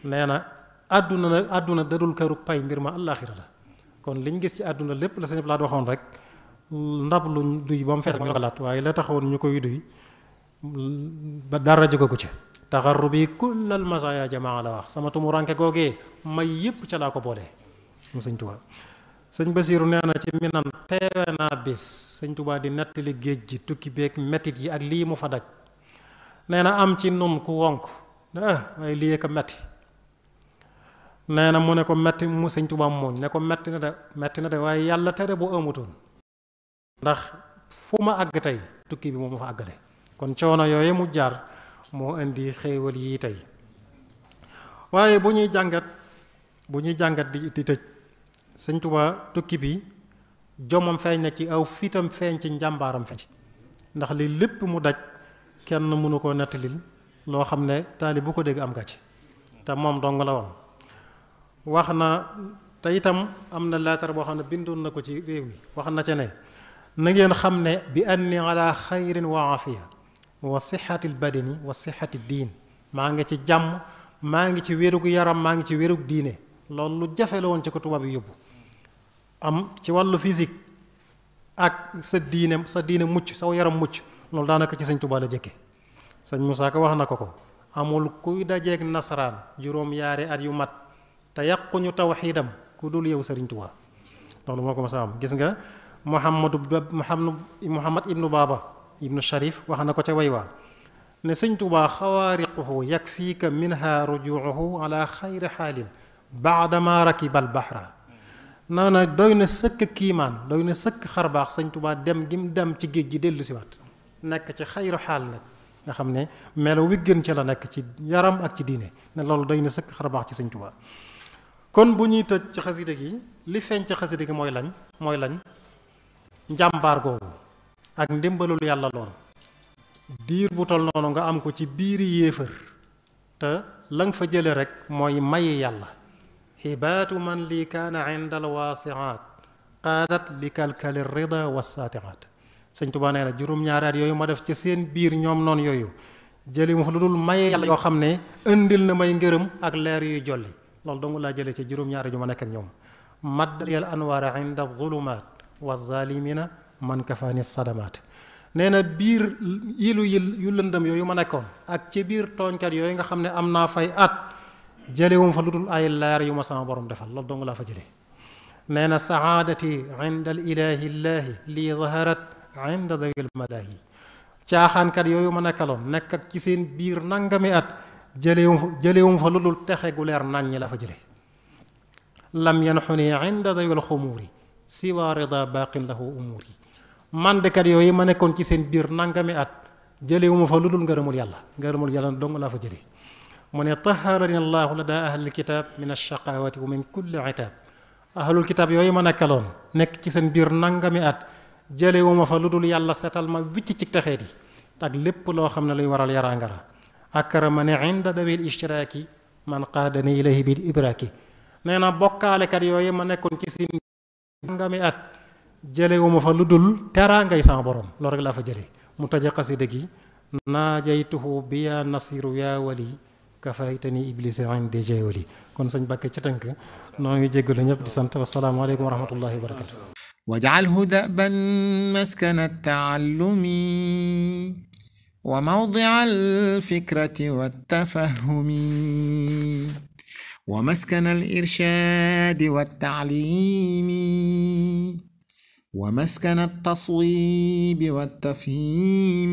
nee na àdduna dadul këru pay mbir ma àllaaxira la kon liñ gis ci àdduna lépp la Sëñ Blaat waxoon rek ndab lu duy ba mu fees mooy laat waaye la taxawoon ñu koy duy ba dara jógagu ci taxarrubi kullal masaaya jamaa la wax sama tumuranke googee may yépp ca laa ko boolee mu Sëñ Tuubaa Sëñ Basiiru nee na ci Minan teewe naa bés Sëñ Tuubaa di nettali géej gi tukki beeg mettit yi ak lii mu fa daj nee na am ci nun ku wonk waaye lii ko metti nee na mu ne ko metti mu Sëñ Tuubaa mooñ ne ko metti na de waaye yàlla tere bu amutoon ndax fu ma àgg tey tukki bi moom ma fa àggale kon coono yooyu mu jaar moo indi xéewal yii tey waaye bu ñuy jàngat di tëj Sëñ Tuubaa tukki bi jomam feeñ na ci aw fitam feeñ ci njàmbaaram feeñ ndax li lépp mu daj kenn mënu koo nettalil loo xam ne taali bu ko dégg am gàcc te moom dong la woon wax na te itam am na leetar boo xam ne bindoon na ko ci réew mi wax na ca ne na ngeen xam ne bi anni ala xayrin wa afiya wa sixati l badani wa sixati diin maa ngi ci jàmm maa ngi ci wérug yaram maa ngi ci wérug diine loolu lu jafe la woon ci ko tubaab yi yóbbu am ci wàllu physique ak sa diine mucc saw yaram mucc loolu daanaka ci Sëñ Tuubaa la jëkke Sëñ Musaa Ka wax na ko amul kuy dajeeg nasaraan juróom-yaari at yu mat te yàquñu tawxiidam ku dul yow Sëriñ Tuubaa loolu moo ko mas a am gis nga Muhammad ibnu Baaba ibnu Sharif wax na ko ca way waa ne sëñ Tuubaa xawaariquhu yakfiika minha rujuuhu ala xayri xaalin baadama rakibal bahra naa na doy na sëkk kiimaan doy na sëkk xarbaax sëñ Tuubaa dem gim dem ci géej gi dellu siwaat nekk ci xayru xaal nag nga xam ne melo wi gën ci la nekk ci yaram ak ci diine ne loolu doy na sëkk xarbaax ci sëñ Tuubaa kon bu ñuy tëj ci xasida gi li feeñ ci xasida gi mooy lañ njàmbaar googu ak ndimbalul yàlla lool diir bu tol noonu nga am ko ci biiri yéefër te la nga fa jële rek mooy mayi yàlla xibaatu man lii kaana inda al waasiaat qaadat li kalkali rida wasaatiaat sëñ Tuubaa nee na juróom-ñaari at yooyu ma def ci seen biir ñoom noonu yooyu jëli mu fa lu dul maye yàlla yoo xam ne indil na may ngërëm ak leer yuy jolli loolu dong laa jëlee ci juróom-ñaari ju ma nekk ak ñoom maddal anwaara inda zulumaat wa zalimina man kafaani sadamaat nee na biir yu lëndëm yooyu ma nekkoon ak ci biir tooñkat yooyu nga xam ne am naa fay at jëlewum fa lu dul ay leer yu ma sama borom defal loolu dong laa fa jëlee nee na saadati inda al ilahi llaahi lii zaharat inda dawil malaahi caaxaankat yooyu ma nekkaloon nekk ak ci seen biir nangami at jëlewum fa lu dul texe gu leer nañ ñi la fa jële lam yanxuni inda dawil xumuuri siwa rida baaqin lahu umuuri mandekat yooyu ma nekkoon ci seen biir nangami at jëlewuma fa lu dul ngërëmul yàlla dong laa fa jële mu ne taharani allahu la daa ahlil kitab min alshaqawati wa min kulli itab ahlul kitab yooyu ma nekkaloon nekk ci seen biir nangami at jëlewuma fa lu dul yàlla setal ma wicc ci texeet yi ak lépp loo xam ne luy waral yaraangara akramani inda dawil ishtiraaki man qaadani ilayhi bil idraaki nee na bokkaalekat yooyu ma nekkoon ci seen nangami at jëlewuma fa lu dul teraangay sama borom loolu rek laa fa jële mu tëje xasida gi naajaytuhu bi yaa nasiru yaa wali kafaytani iblisa inde jawali kon sëñ Bakke ci tënk noo ngi jéggalu ñëpp di sant wassalaamu aleykum wa rahmatullahi wa barakatu واجعله دأبا مسكن التعلم وموضع الفكرة والتفهم ومسكن الإرشاد والتعليم ومسكن التصويب والتفهيم